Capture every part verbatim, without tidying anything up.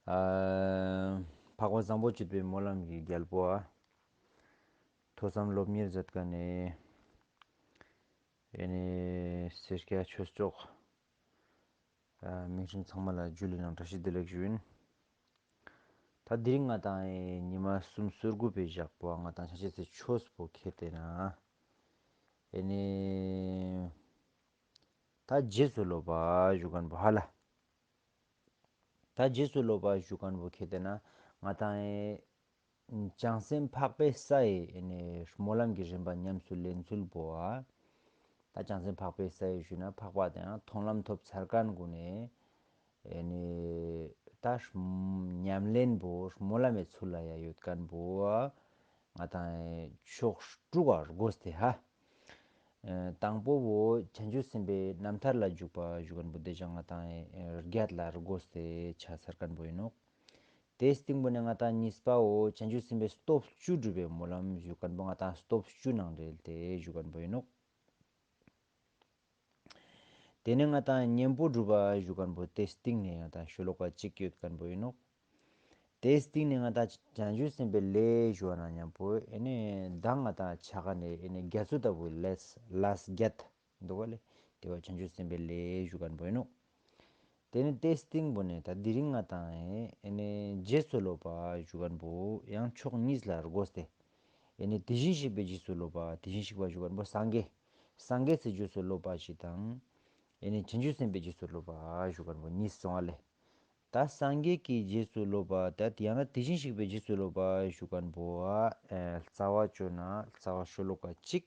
ཨ། འཕགས་པ་བཟང་པོ་སྤྱོད་པའི་སྨོན་ལམ་གྱི་རྒྱལ་པོ་ཨ། ཐོས་བསམ་སློབ་གཉེར་མཛད་མཁན་ནི། ཨེ་ནི་སེར་སྐྱ་ཆོས་གྲོགས། ཨ། མིང་སྲིང་ཚང་མ་ལ་ཇུ་ལེ་ནང་བཀྲ་ཤིས་བདེ་ལེགས་ཞུ་ཡིན། ད་དེ་རིང་ང་དང་ཨེ་ཉི་མ་གསུམ་སོ་དགུ་པའི་ཞག་པོ་ང་དང་ཆ་ཆེ་ཚེ་ཆོས་པོ་ཁེ་ཏེ་ན། ཨེ་ནི། ད་རྗེས་སུ་སློབ་པ་ཞུ་མཁན་པོ་ཧ་ལ། ད་རྗེས་སུ་སློབ་པ་ཞུ་མཁན་པོ་ཁེ་ཏེ་ན་ང་དང་ཨེ། བྱང་སེམས་འཕགས་པའི་ས་ཡི་ཨེ་ནི་སྨོན་ལམ་གྱི་རིམ་པ་ཉམས་སུ་ལེན་ཚུལ་པོ་ཨ། ད་བྱང་སེམས་འཕགས་པའི་ས་ཡི་ཞུ་ན་འཕགས་པ་དེའང་མཐོང་ལམ་ཐོབ་ཚར་མཁན་ཀུན་ནས་ཨེ་ནི་ད་ཉམས་ལེན་པོ་སྨོན་ལམ་མེད་ཚུལ་ལ་ཡ་ཡོད་མཁན་པོ་ཨ། ང་དང་ཕྱོགས་དྲུག་ག་བགོས་ཏེ་ཧ། ཨེ། དང་པོ་བོ་བྱང་ཆུབ་སེམས་དཔའི་རྣམ་ཐར་ལ་འཇུག་པ་ཞུ་མཁན་པོ་དེ་ཅང་ང་དང་ཨེ་བརྒྱད་ལ་བགོས་ཏེ་ཆ་ཚར་མཁན་པོ་ཡིན་ནོག་དེའི་སྟེང་པོ་ནས་ང་དང་གཉིས་པའོ་བྱང་ཆུབ་སེམས་དཔའི་སྟོབས་བཅུ་སྒྲུབ་པའི་སྨོན་ལམ་ཞུ་མཁན་པོ་ང་དང་སྟོབས་བཅུ་ནང་འབྲེལ་ཏེ་ཞུ་མཁན་པོ་ཡིན་ནོག་དེ་ནས་ང་དང་གཉེན་པོ་སྒྲུབ་པ་ཞུ་མཁན་པོ་དེའི་སྟེང་ནས་ང་དང་ཤོ་ལོ་ཀ་གཅིག་ཡོད་མཁན་པོ་ཡིན་ནོག་དེའི་སྟེང་ནས་ང་དང་བྱང་ཆུབ་སེམས་དཔའི་ལས་ཞུ་བ་ན་མཉམ་པོ་ཨེ་ནི་ད་ང་དང་ཆ་ག་ནས་ཨེ་ནི་རྒྱ་མཚོ་ལྟ་བུའི་ལས་ལས་བརྒྱད་འདུག་ག་ལེ། དེ་བ་བྱང་ཆུབ་སེམས་དཔའི་ལས་ཞུ་མཁན་པོ་ཡིན་ནོག་དེ་ནི་དེའི་སྟེང་པོ་ནས་ད་དེ་རིང་ང་དང་ཨེ་ནི་རྗེས་སུ་སློབ་པ་ཞུ་མཁན་པོ་ཡང་ཕྱོགས་གཉིས་ལ་བགོས་ཏེ། ཨེ་ནི་དེ་བཞིན་གཤེགས་པའི་རྗེས་སུ་སློབ་པ་དེ་བཞིན་གཤེགས་པ་ཞུ་མཁན་པོ་སངས་རྒྱས། སངས་རྒྱས་སི་རྗེས་སུ་སློབ་པ་ཞིག་དང་། ཨེ་ནི་བྱང་ཆུབ་སེམས་དཔའི་རྗེས་སུ་སློབ་པ་ཞུ་མཁན་པོ་གཉིས་སོང་བ་ལེ། ད་སངས་རྒྱས་ཀྱི་རྗེས་སུ་སློབ་པ་ད་དེ་ཡང་ན་དེ་བཞིན་གཤེགས་པའི་རྗེས་སུ་སློབ་པ་ཞུ་མཁན་པོ་ཨ། རྩ་བ་བཅོ་ན་རྩ་བ་ཤོ་ལོ་ཀ་གཅིག་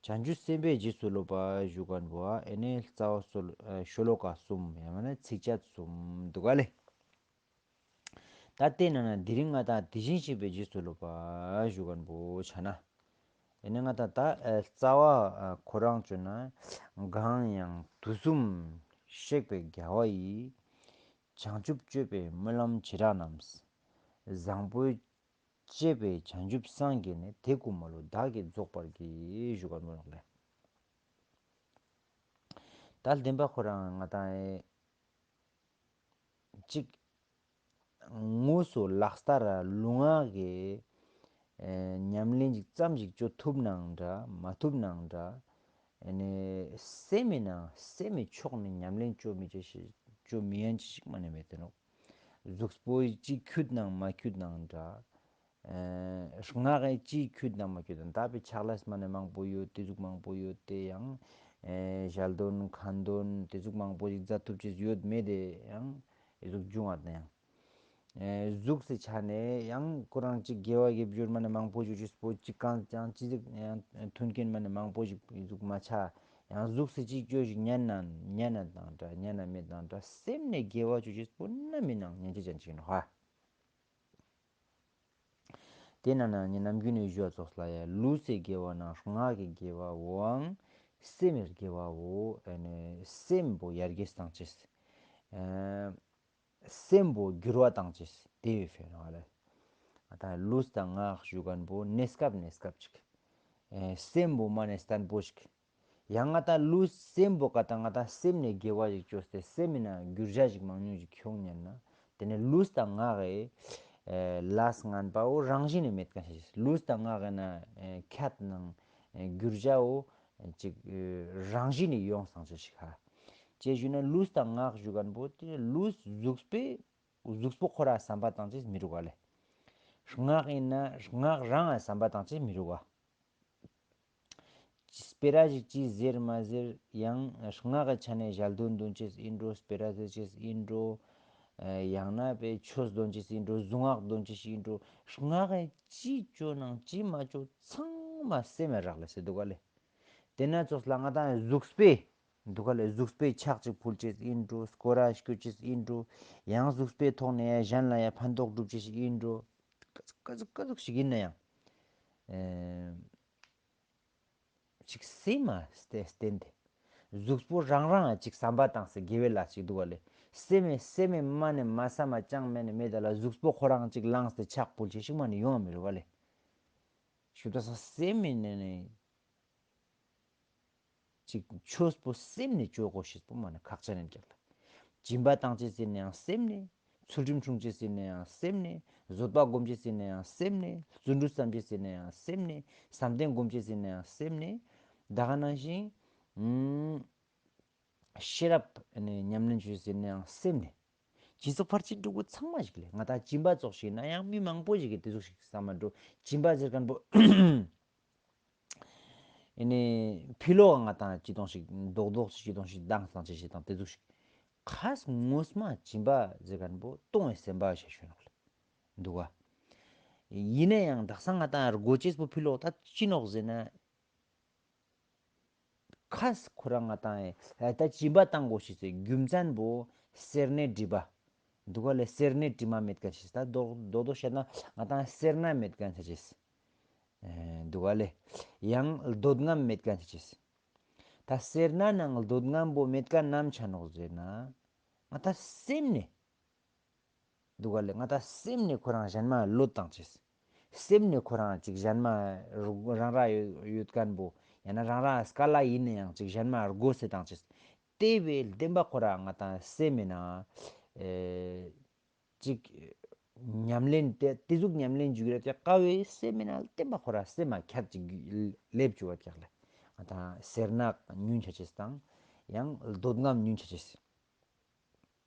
བྱང་ཆུབ་སེམས་དཔའི་རྗེས་སུ་སློབ་པ་ཞུ་མཁན་པོ་ཨ་ཨེ་ནི་རྩ་བ་སོ་ལོ་ཤོ་ལོ་ཀ་གསུམ་ཡང་མིན་ན་ཚིགས་བཅད་གསུམ་འདུག་ག་ལེ། ད་ལྟའི་ནང་ན་དེ་རིང་ང་དང་དེ་བཞིན་གཤེགས་པའི་རྗེས་སུ་སློབ་པ་ཞུ་མཁན་པོ་ཆ་ན། ཨེ་ནི་ང་དང་ད་རྩ་བ་ཁོ་རང་བཅོ་ན་གང་ཡང་དུས་གསུམ་གཤེགས་པའི་རྒྱལ་བ་ཡིས། བྱང་ཆུབ་སྤྱོད་པའི་སྨོན་ལམ་བྱེ་བྲག་རྣམས། བཟང་པོ་སྤྱད་པས་བྱང་ཆུབ་སངས་རྒྱས་ནས། དེ་ཀུན་མ་ལུས་བདག་གིས་རྫོགས་པར་བགྱི། ཞུ་ག་མོལ་ལེ། ད་བདེན་པ་ཁོ་རང་ང་དང་ཨེ་གཅིག་དངོས་སུ་ལག་བསྟར་ལུས་ངག་གི་ཨེ་ཉམས་ལེན་ཅིག་ཙམ་ཞིག་བཅོ་ཐུབ་ནའང་འདྲ་མ་ཐུབ་ནའང་འདྲ། ཨེ་ནི་སེམས་མེད་ན་སེམས་མེད་ཕྱོགས་ནས་ཉམས་ལེན་བཅོ་མི་བྱེད་ཞིག་བཅོ་མི་ཡན་ཅི་ཞིག་མ་ནས་མེད་དེ་ནོ། གཟུགས་པོ་ཅིག་འཁྱུད་ནའང་མ་འཁྱུད་ནའང་འདྲ། ཨེ་ངག་གི་ཅིག་འཁྱུད་ནའང་མ་འཁྱུད་ནའང་འདྲ་བའི་ཕྱག་ལས་མ་ནས་མང་པོ་ཡོད་དེ་ཟུག་མང་པོ་ཡོད་དེ་ཡང་། ཨེ་ཞལ་འདོན་ཁ་འདོན་དེ་ཟུག་མང་པོ་ཞིག་མཛད་ཐུབ་ཅེས་ཡོད་མེད་དེ་ཡང་ཨེ་ཟུག་འབྱུང་བ་དང་ཡང་། ཨེ་གཟུགས་སི་ཆ་ནས་ཡང་ཁོ་རང་ཅིག་དགེ་བ་དགེ་སྦྱོར་མ་ནས་མང་པོ་ཞིག་ཅིག་སྤོ་ཅིག་གང་ཅང་ཅི་ཟིག་ཡང་མཐུན་རྐྱེན་མ་ནས་མང་པོ་ཞིག་ཟུག་མ་ཆ་ཡང་གཟུགས་སི་ཅིག་ཅོ་ཞིག་ཉན་ན་ཉན་ན་དང་འདྲ་ཉན་ན་མེད་དང་འདྲ་སེམས་ནས་དགེ་བ་ཅོ་ཅེས་སྤོ་ན་མི་ནང་ཉན་ཅི་ཅན་ཅིག་ནོ་ཧ། དེ་ན་ན་ཉི་ནམ་རྒྱུན་ནས་ཞུ་བ་ཙོགས་ལ་ཡ་ལུས་སི་དགེ་བ་ནང་ངག་གི་དགེ་བ་བོའང་སེམས་ཀྱི་དགེ་བ་བོ་ཨེ་ནི་སེམས་པོ་ཡར་རྒྱས་བཏང་ཅེས། ཨེ། སེམས་པོ་འགྱུར་བ་བཏང་ཅེས་དེ་ཡོད་ཕེ་ནོ་ལེ། ད་ལུས་དང་ངག་ཞུ་མཁན་པོ་གནས་སྐབས་གནས་སྐབས་ཅིག་ཨེ་སེམས་པོ་མ་ནས་བརྟན་པོ་ཞིག་ཡང་ང་ད་ལུས་སེམས་པོ་ཀ་ད་ང་ད་སེམས་ནས་དགེ་བ་ཞིག་བཅོས་ཏེ་སེམས་མིན་ན་འགྱུར་བྱ་ཞིག་མང་ཉུང་ཞིག་ཁྱོང་ཉན་ན་དེ་ནས་ལུས་དང་ངག་གི་ཨེ་ལས་ངན་པའོ་རང་བཞིན་ནས་མེད་མཁན་ཞིག་ལུས་དང་ངག་གི་ན་ཨེ་ཁྱད་ནང་ཨེ་འགྱུར་བྱའོ་ཅིག་ཨེ་རང་བཞིན་ནས་ཡོང་སང་ཆ་ཞིག་ཧ། ཅེས་ཞུ་ན་ལུས་དང་ངག་ཞུ་མཁན་པོ་དེ་ལུས་གཟུགས་པོའི་གཟུགས་པོ་ཁོ་ར་བསམ་པ་བཏང་ཅེས་མི་རུག་ག་ལེ། ངག་ཡིན་ན་ངག་རང་ང་བསམ་པ་བཏང་ཅེས་མི་རུག་ག་སྤེ་ར་ཞིག་ཅིག་ཟེར་མ་ཟེར་ཡང་ངག་གི་ཆ་ནས་ཞལ་འདོན་འདོན་ཅེས་ཡིན་འགྲོ་སྤེ་ར་ཟེར་ཅེས་ཡིན་འགྲོ། ཡང་ན་པའི་ཆོས་འདོན་ཅེས་ཡིན་འགྲོ་གཟུངས་སྔགས་འདོན་ཅེས་ཡིན་འགྲོ། ངག་གི་ཅིག་བཅོ་ནང་ཅིག་མ་བཅོ་ཚང་མ་སེམས་ལ་རག་ལས་ཟེར་འདུག་ག་ལེ། དེ་ན་ཙོགས་ལ་ང་དང་གཟུགས་པོའི་འདུག་ག་ལེ་གཟུགས་པོའི་ཕྱག་ཅིག་ཕུལ་ཅེས་ཡིན་འགྲོ་སྐོར་ར་སྐྱོད་ཅེས་ཡིན་འགྲོ། ཡང་གཟུགས་པོའི་ཐོག་ནས་ཡང་གཞན་ལ་ཡང་ཕན་ཐོགས་སྒྲུབ་ཅེས་ཤིག་ཡིན་འགྲོ། ཀ་ཟུག་ཀ་ཟུག་ཀ་ཟུག་ཞིག་ཡིན་ན་ཡང་། ཨེ། ཅིག་སེམས་མ་སྟེ་བརྟེན་ཏེ། གཟུགས་པོ་རང་རང་ཅིག་བསམ་པ་བཏང་སྟེ་དགེ་བའི་ལས་ཅིག་འདུག་ག་ལེ། སེམས་མེད་སེམས་མེད་མ་ནས་མ་བསམ་མ་ཅང་མེད་ནས་མེད་ད་ལ་གཟུགས་པོ་ཁོ་རང་ཅིག་ལངས་ཏེ་ཕྱག་ཕུལ་ཅེས་ཤིག་མ་ནས་ཡོང་བ་མི་རུག་ག་ལེ། ཞུ་ད་ས་སེམས་མེད་ནས་ནས་ཅིག་ཆོས་པོ་སེམས་ནས་བཅོ་དགོས་ཤེས་པོ་མ་ནས་ཁག་ཅན་ཡིན་ཀྱང་ལ། སྦྱིན་པ་བཏང་ཅེས་ཟེར་ནས་ཡང་སེམས་ནས། ཚུལ་ཁྲིམས་སྲུང་བྱེད་ཟེར་ན་ཡང་སེམས་ནས། བཟོད་པ་སྒོམ་བྱེད་ཟེར་ན་ཡང་སེམས་ནས། བརྩོན་འགྲུས་བསམ་བྱེད་ཟེར་ན་ཡང་སེམས་ནས། བསམ་གཏན་སྒོམ་བྱེད་ཟེར་ན་ཡང་སེམས་ནས། ད་ག་ནང་བཞིན། ཨུམ། ཤེས་རབ་ནས་ཉམས་ལེན་བྱེད་ཟེར་ན་ཡང་སེམས་ནས། སྤྱི་ཚོགས་ཕལ་ཆེར་འགྲོ་གི་ཚང་མ་ཞིག་ལས་ང་ད་སྦྱིན་པ་ཙོགས་ཤིག་ན་ཡང་མི་མང་པོ་ཞིག་གིས་དེ་ཙོགས་ཤིག་བསམ་མ་འགྲོ། སྦྱིན་པ་ཟེར་མཁན་པོ། ཨེ་ནས་ཕྱི་ལོགས་ང་དང་ཅི་དང་ཞིག་རྡོག་རྡོག་ཅི་དང་ཞིག་དང་སང་ཅི་ཞིག་དང་དེ་ཙོགས་ཤིག་ཁ་ངོ་མ་སྦྱིན་པ་ཟེར་མཁན་པོ་གཏོང་བའི་སེམས་པ་ཞེས་ཞུ་ནོག་ལེ། འདུག་ག་ཡིན་ན་ཡང་དག་ས་ང་དང་སྒོ་ཅེས་པོ་ཕྱི་ལོགས་ད་ཅི་ནོག་ཟེར་ན། ཁ་ཁོ་རང་ང་དང་ཨེ་ད་སྦྱིན་པ་བཏང་དགོས་ཤེས་ཟེར་རྒྱུ་མཚན་པོ་སེར་སྣའི་སྒྲིབ་པ། འདུག་ག་ལས་སེར་སྣའི་དྲི་མ་མེད་མཁན་ཞིག་ད་རྡོག་རྡོག་རྡོག་བཤད་ན་ང་དང་སེར་སྣ་མེད་མཁན་ཆ་ཅེས། འདུག་ག་ལས་ཡང་འདོད་རྔམ་མེད་མཁན་ཆ་ཅེས། ད་སེར་སྣ་ནང་འདོད་རྔམ་པོ་མེད་མཁན་ནམ་ཆ་ནོག་ཟེར་ན། ང་དང་སེམས་ནས། འདུག་ག་ལས་ང་དང་སེམས་ནས་ཁོ་རང་གཞན་མ་བློ་བཏང་ཅེས། སེམས་ནས་ཁོ་རང་ཅིག་གཞན་མ་རང་ར་ཡོད་ཡོད་མཁན་པོ་ཡང་ན་རང་ར་དཀའ་ལས་ཡིན་ན་ཡང་ཅིག་གཞན་མ་དགོས་ཟེར་བཏང་ཅེས། དེ་བས་བདེན་པ་ཁོ་རང་ང་དང་སེམས་མེད་ན། ཨེ། ཅིག་ཉམས་ལེན་དེ་དེ་ཟུག་ཉམས་ལེན་འཇུག་ར་དེ་དཀའ་བས་སེམས་མེད་ན་བདེན་པ་ཁོ་རང་སེམས་མ་ཁྱད་ཅིག་སླེབས་བཅུག་པ་ཀྱག་ལས་ང་དང་སེར་སྣ་ཉུང་ཆ་ཅེས་དང་ཡང་འདོད་རྔམ་ཉུང་ཆ་ཅེས།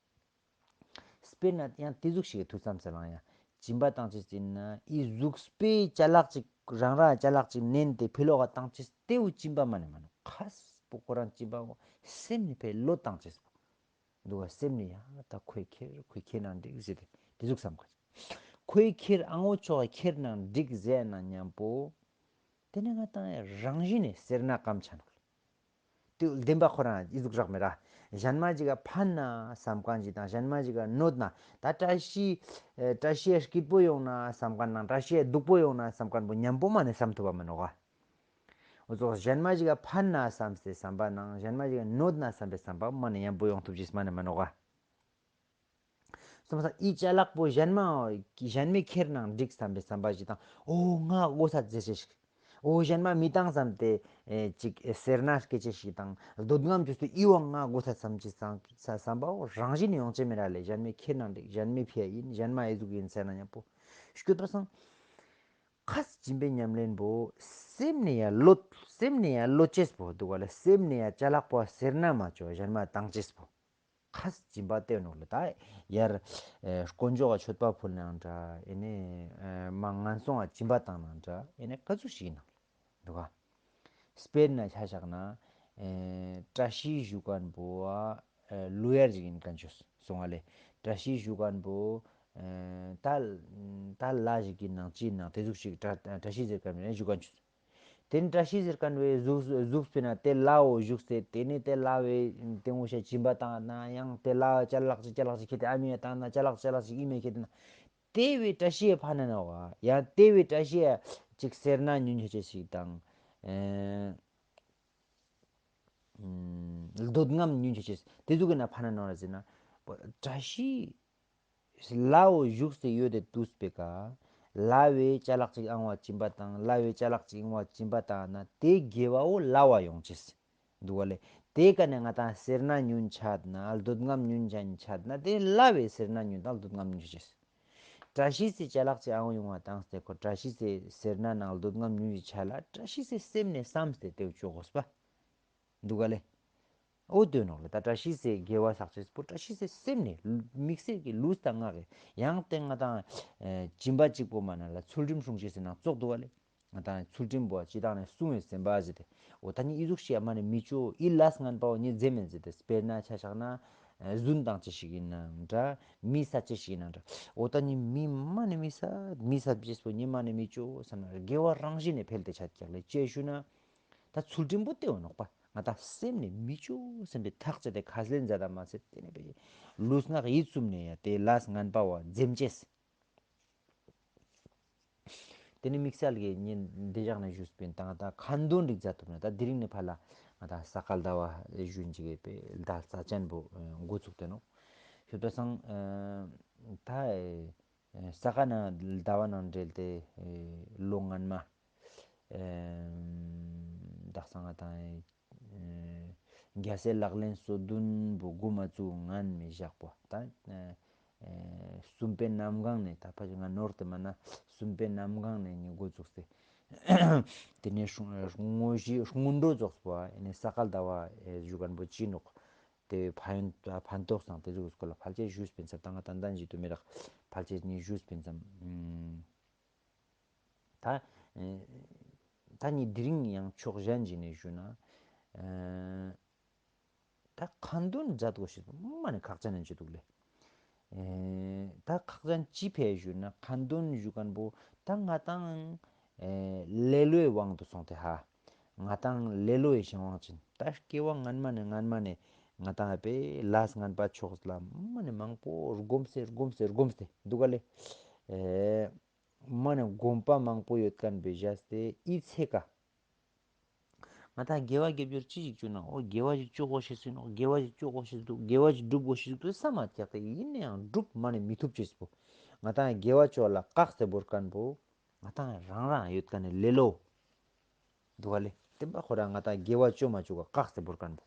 དཔེར་ན་ཡང་དེ་ཟུག་ཞིག་གི་ཐུགས་བསམ་ཟེར་ལང་ཡང་སྦྱིན་པ་བཏང་ཅེས་ཡིན་ན་ཨི་གཟུགས་པོའི་ཅ་ལག་ཅིག་རང་ར་ཅ་ལག་ཅིག་ནན་ཏེ་ཕི་ལོག་ག་བཏང་ཅེས་དེའུ་སྦྱིན་པ་མ་ནི་མ་ནོག་ཁ་སྤུ་ཁོ་རང་སྦྱིན་པ་སེམས་ནི་ཕའི་བློ་བཏང་ཅེས་པོ། འདུག་ག་སེམས་ནི་ཡང་ད་ཁོས་ཁྱེར་ཁོས་ཁྱེར་ནང་འགྲིག་ཟེར་ཏེ་དེ་ཟུག་བསམ་ག་ཁོས་ཁྱེར་ཨང་འོ་ཆོག་ཁྱེར་ནང་འགྲིག་ཟེར་ན་མཉམ་པོ། དེ་ནས་ང་དང་རང་བཞིན་ནས་སེར་སྣ་སྐམ་ཆ་ནོག་དེ་བདེན་པ་ཁོ་རང་ཨི་ཟུག་རག་མེད་ར། གཞན་མ་ཅིག་ག་ཕན་ན་བསམ་མཁན་ཅིག་དང་གཞན་མ་ཅིག་ག་གནོད་ན་ད་བཀྲ་ཤིས་ཨེ་བཀྲ་ཤིས་སྐྱིད་པོ་ཡོང་ན་བསམ་མཁན་ནང་བཀྲ་ཤིས་སྡུག་པོ་ཡོང་ན་བསམ་མཁན་པོ་མཉམ་པོ་མ་ནས་བསམ་ཐུབ་པ་མི་ནོག་ག་འོ་ཙོགས་གཞན་མ་ཅིག་ག་ཕན་ན་བསམ་སྟེ་བསམ་པ་ནང་གཞན་མ་ཅིག་ག་གནོད་ན་བསམ་པའི་བསམ་པ་མ་ནས་མཉམ་པོ་ཡོང་ཐུབ་ཅེས་མ་ནས་མི་ནོག་ག་སོང་ཙང་ཨི་ཅ་ལག་པོ་གཞན་མ་གཞན་མའི་ཁྱེར་ནང་འགྲིག་བསམ་པའི་བསམ་པ་ཞིག་དང་། ཨོ་ང་དགོས་ས་ཟེར་ཅེས་ཤིག་ཨོ་གཞན་མ་མི་བཏང་བསམ་སྟེ་ཨེ་ཅིག་ཨེ་སེར་སྣ་སྐྱེ་ཅེས་ཤིག་དང་འདོད་རྔམ་བཅོས་ཏེ་ཨི་བ་ང་དགོས་ས་བསམ་ཅེས་བསམ་བསམ་པའོ་རང་བཞིན་ཡོང་ཅེས་མེད་ར་ལས། གཞན་མའི་ཁྱེར་ནང་འགྲིག་གཞན་མའི་ཕི་ཡ་ཡིན་གཞན་མ་ཨེ་ཟུག་ཡིན་ཟེར་ན་མཉམ་པོ་སྐྱོད་པ་སང་། ཁ་སྦྱིན་པའི་ཉམས་ལེན་པོ་སེམས་ནས་ཡ་བློ་སེམས་ནས་ཡ་བློ་ཅེས་པོ་འདུག་ག་ལས་སེམས་ནས་ཡ་ཅ་ལག་པོ་སེར་སྣ་མ་བཅོ་གཞན་མ་བཏང་ཅེས་པོ། ཁ་སྦྱིན་པ་སྟེར་ནོག་ལ་ད་ཡར་ཨེ་དཀོན་མཆོག་ག་མཆོད་པ་ཕུལ་ནའང་འདྲ་ཨེ་ནས་ཨེ་མ་ངན་སོང་ང་སྦྱིན་པ་བཏང་ནའང་འདྲ་ཨེ་ནས་ག་ཚོད་ཞིག་ཡིན་ནང་འདུག་ག་དཔེར་ན་ཆ་བཞག་ན་ཨེ་བཀྲ་ཤིས་ཞུ་མཁན་པོ་ཨ་ལུ་ཡར་ཅིག་ཡིན་མཁན་ཆོས་སོང་བ་ལས་བཀྲ་ཤིས་ཞུ་མཁན་པོ་ཨེ་ད་ད་ལ་ཞིག་གི་ནང་ཅི་ནང་དེ་ཟུག་ཞིག་བཀྲ་བཀྲ་ཤིས་ཟེར་མཁན་ཞུ་མཁན་ཆོས། དེ་ནི་བཀྲ་ཤིས་ཟེར་མཁན་བས་གཟུགས་གཟུགས་སྤེལ་ན་དེ་ལའོ་བཞུགས་སེ་དེ་ནི་དེ་ལ་བས་དེ་ངོ་ཤེས་སྦྱིན་པ་བཏང་ན་ཡང་དེ་ལ་ཅ་ལག་ཅིག་ཅ་ལག་ཅིག་ཁྱེར་ཏེ་ཨ་མི་ཡ་བཏང་ན་ཅ་ལག་ཅ་ལག་ཅིག་ཨི་མེ་ཁྱེར་ཏེ་ན་དེ་བས་བཀྲ་ཤིས་ཕ་ན་ན་བ་ཡང་དེ་བས་བཀྲ་ཤིས་ཅིག་སེར་སྣ་ཉུང་ཆེ་ཆེ་ཞིག་དང་ཨེ་འདོད་རྔམ་ཉུང་ཆེ་ཆེ་དེ་ཟུག་གི་ན་ཕ་ན་ན་ར་ཟེར་ན་བཀྲ་ཤིས། ལའོ་བཞུགས་སེ་ཡོད་དེ་དུས་པེ་ཀ་ལ་བའི་ཅ་ལག་ཅིག་ཨང་བ་སྦྱིན་པ་དང་ལ་བའི་ཅ་ལག་ཅིག་ཨང་བ་སྦྱིན་པ་དང་ན་དེ་དགེ་བའོ་ལ་བ་ཡོང་ཅེས་འདུག་བ་ལས། དེ་ཀ་ནས་ང་དང་སེར་སྣ་ཉུང་ཆད་ན་འདོད་རྔམ་ཉུང་ཆད་ཆད་ན་དེ་ལ་བའི་སེར་སྣ་ཉུང་དང་འདོད་རྔམ་ཉུང་ཆད་ཅེས། བཀྲ་ཤིས་སི་ཅ་ལག་ཅིག་ཨང་ཡོང་བ་དང་སྟེ་ཁོ་བཀྲ་ཤིས་སི་སེར་སྣ་ནང་འདོད་རྔམ་ཉུང་ཆད་ལ་བཀྲ་ཤིས་སི་སེམས་ནས་བསམ་སྟེ་དེ་བཅོ་དགོས་པ། འདུག་ག་ལེ། ཨོ་དོན་ནོག་ལེ་ད་བཀྲ་ཤིས་སེ་དགེ་བ་བསགས་ཅེས་པོ་བཀྲ་ཤིས་སེ་སེམས་ནས་དམིགས་བསལ་གྱི་ལུས་དང་ངག་གི་ཡང་སྟེང་ང་དང་སྦྱིན་པ་གཅིག་པོ་མ་ན་ལ་ཚུལ་ཁྲིམས་སྲུང་ཅེས་སེ་ནང་བཙོག་འདུག་ག་ལེ། ང་དང་ཚུལ་ཁྲིམས་པོ་ཅི་དང་ནས་སྲུང་བའི་སེམས་པ་ཟེར་ཏེ་ཨོ་ད་ནི་ཨི་ཟུག་ཤི་ཡ་མ་ནི་མི་ཅོ་ཨི་ལས་ངན་པའོ་ཉི་མཛེས་མེད་ཟེར་ཏེ་དཔེར་ན་ཆ་བཞག་ན་རྫུན་དང་ཅི་ཞིག་ཡིན་ནའང་འདྲ་མི་ས་ཅི་ཞིག་ཡིན་ནའང་འདྲ་ཨོ་ད་ནི་མི་མ་ནི་མི་ས་མི་ས་ཅེས་པོ་ཉི་མ་ནི་མི་ཅོ་བསམ་ན་དགེ་བ་རང་བཞིན་ནས་འཕེལ་ཏེ་ཆ་ཀྱག་ལེ་ཅེས་ཞུ་ན། ད་ཚུལ་ཁྲིམས་པོ་སྟེ་འོ་ནོག་པ། ང་ད་སེམས་ནས་མི་ཅོ་སེམས་པའི་ཐག་བཅད་དེ་ཁ་ལེན་མཛད་ད་མ་ཟད་དེ་ནས་པའི་ལུས་ངག་ཡིད་གསུམ་ནས་ཡ་དེ་ལས་ངན་པ་བ་འཛེམ་ཅེས། དེ་ནས་དམིགས་བསལ་གྱི་ཉིན་འདི་ཞག་ནས་ཞུས་པའི་དང་ད་ཁ་འདོན་རིགས་མཛད་ཐུབ་ན་ད་དེ་རིང་ནས་ཕར་ལ་ང་ད་ས་ག་ཟླ་བ་ཞུན་ཅིག་པའི་ཟླ་རྩ་ཅན་པོ་འགོ་ཚུགས་ཏེ་ནོག་ཞུ་ད་སང་ད། ས་ག་ན་ཟླ་བ་ནང་འབྲེལ་ཏེ་ལོ་སྔན་མ་དག་ས་ང་དང་རྒྱལ་སྲས་ལག་ལེན་སོ་བདུན་པོ་འགོ་མ་བཙུགས་སྔན་མི་བཞག་པོ་ད་ ཨེ་གསུམ་པའི་གནམ་གང་ནས། ད་ཕལ་ཆེར་ང་ནོར་ཏེ་མ་ན། གསུམ་པའི་གནམ་གང་ནས་ནི་འགོ་བཙུགས་ཏེ། དེ་ནས་སྔོན་གཤེགས་སྔོན་འགྲོ་རྫོགས་པ་ཨེ་ནས་ས་ག་ཟླ་བ་ཨེ་བཞུགས་མཁན་པོ་ཅི་ནོག་དེ་ཕན་ཕན་ཐོགས་སང་དེ་ཟུག་སྐོར་ལ་ཕལ་ཆེར་ཞུས་པིན་ཙམ། ད་ང་ཏན་ཏན་ཞུ་ཐུབ་མེད་རག་ཕལ་ཆེར་ནི་ཞུས་པིན་ཙམ། ཨུམ། ད་ཨེ་ད་ནི་དེ་རིང་ཡང་ཕྱོགས་གཞན་ཞིག་ནས་ཞུ་ན། ཨེ་ད་ཁ་འདོན་མཛད་དགོས་ཤེས་མ་ནི་ཁག་ཅན་ནས་ཅི་འདུག་ལེ། ཨེ་ད་ཁག་ཅན་ཅི་ཕེ་ཞུ་ན། ཁ་འདོན་ཞུ་མཁན་པོ་ད་ང་ཏང་ཨེ་ལེ་ལོའི་དབང་དུ་སོང་སྟེ་ཧ། ང་ཏང་ལེ་ལོ་ཡི་གཞན་དབང་ཅན། ད་སྐྱེ་བ་སྔན་མ་ནས་སྔན་མ་ནས་ང་ཏང་ཨ་པའི་ལས་ངན་པ་ཕྱོགས་ལ་མ་ནི་མང་པོ་སྒོམ་སེ་སྒོམ་སེ་སྒོམ་སྟེ་འདུག་ག་ལེ། ཨེ་མ་ནི་དགོངས་པ་མང་པོ་ཡོད་མཁན་པའི་བཞག་སྟེ་ཨི་ཚེ་ཀ་ང་ཏང་དགེ་བ་དགེ་སྦྱོར་ཅི་ཞིག་བཅོ་ན། འོ་དགེ་བ་ཞིག་བཅོ་དགོས་ཤེས་སུ་ནོག་དགེ་བ་ཞིག་བཅོ་དགོས་ཤེས་སུ་འདུག་དགེ་བ་ཞིག་སྒྲུབ་དགོས་ཤེས་སུ་འདུག་བསམ་མ་ཐག་ཏེ་ཡིན་ན་ཡང་སྒྲུབ་མ་ནི་མི་ཐུབ་ཅེས་པོ། ང་ཏང་དགེ་བ་བཅོ་ལ་བཀག་སྟེ་བོར་མཁན་པོ་ང་ཏང་རང་རང་ཡོད་མཁན་ནི་ལེ་ལོ་འདུག་ག་ལེ། བསྟན་པ་ཁོ་རང་ང་ཏང་དགེ་བ་བཅོ་མ་བཅོ་ག་བཀག་སྟེ་བོར་མཁན་པོ།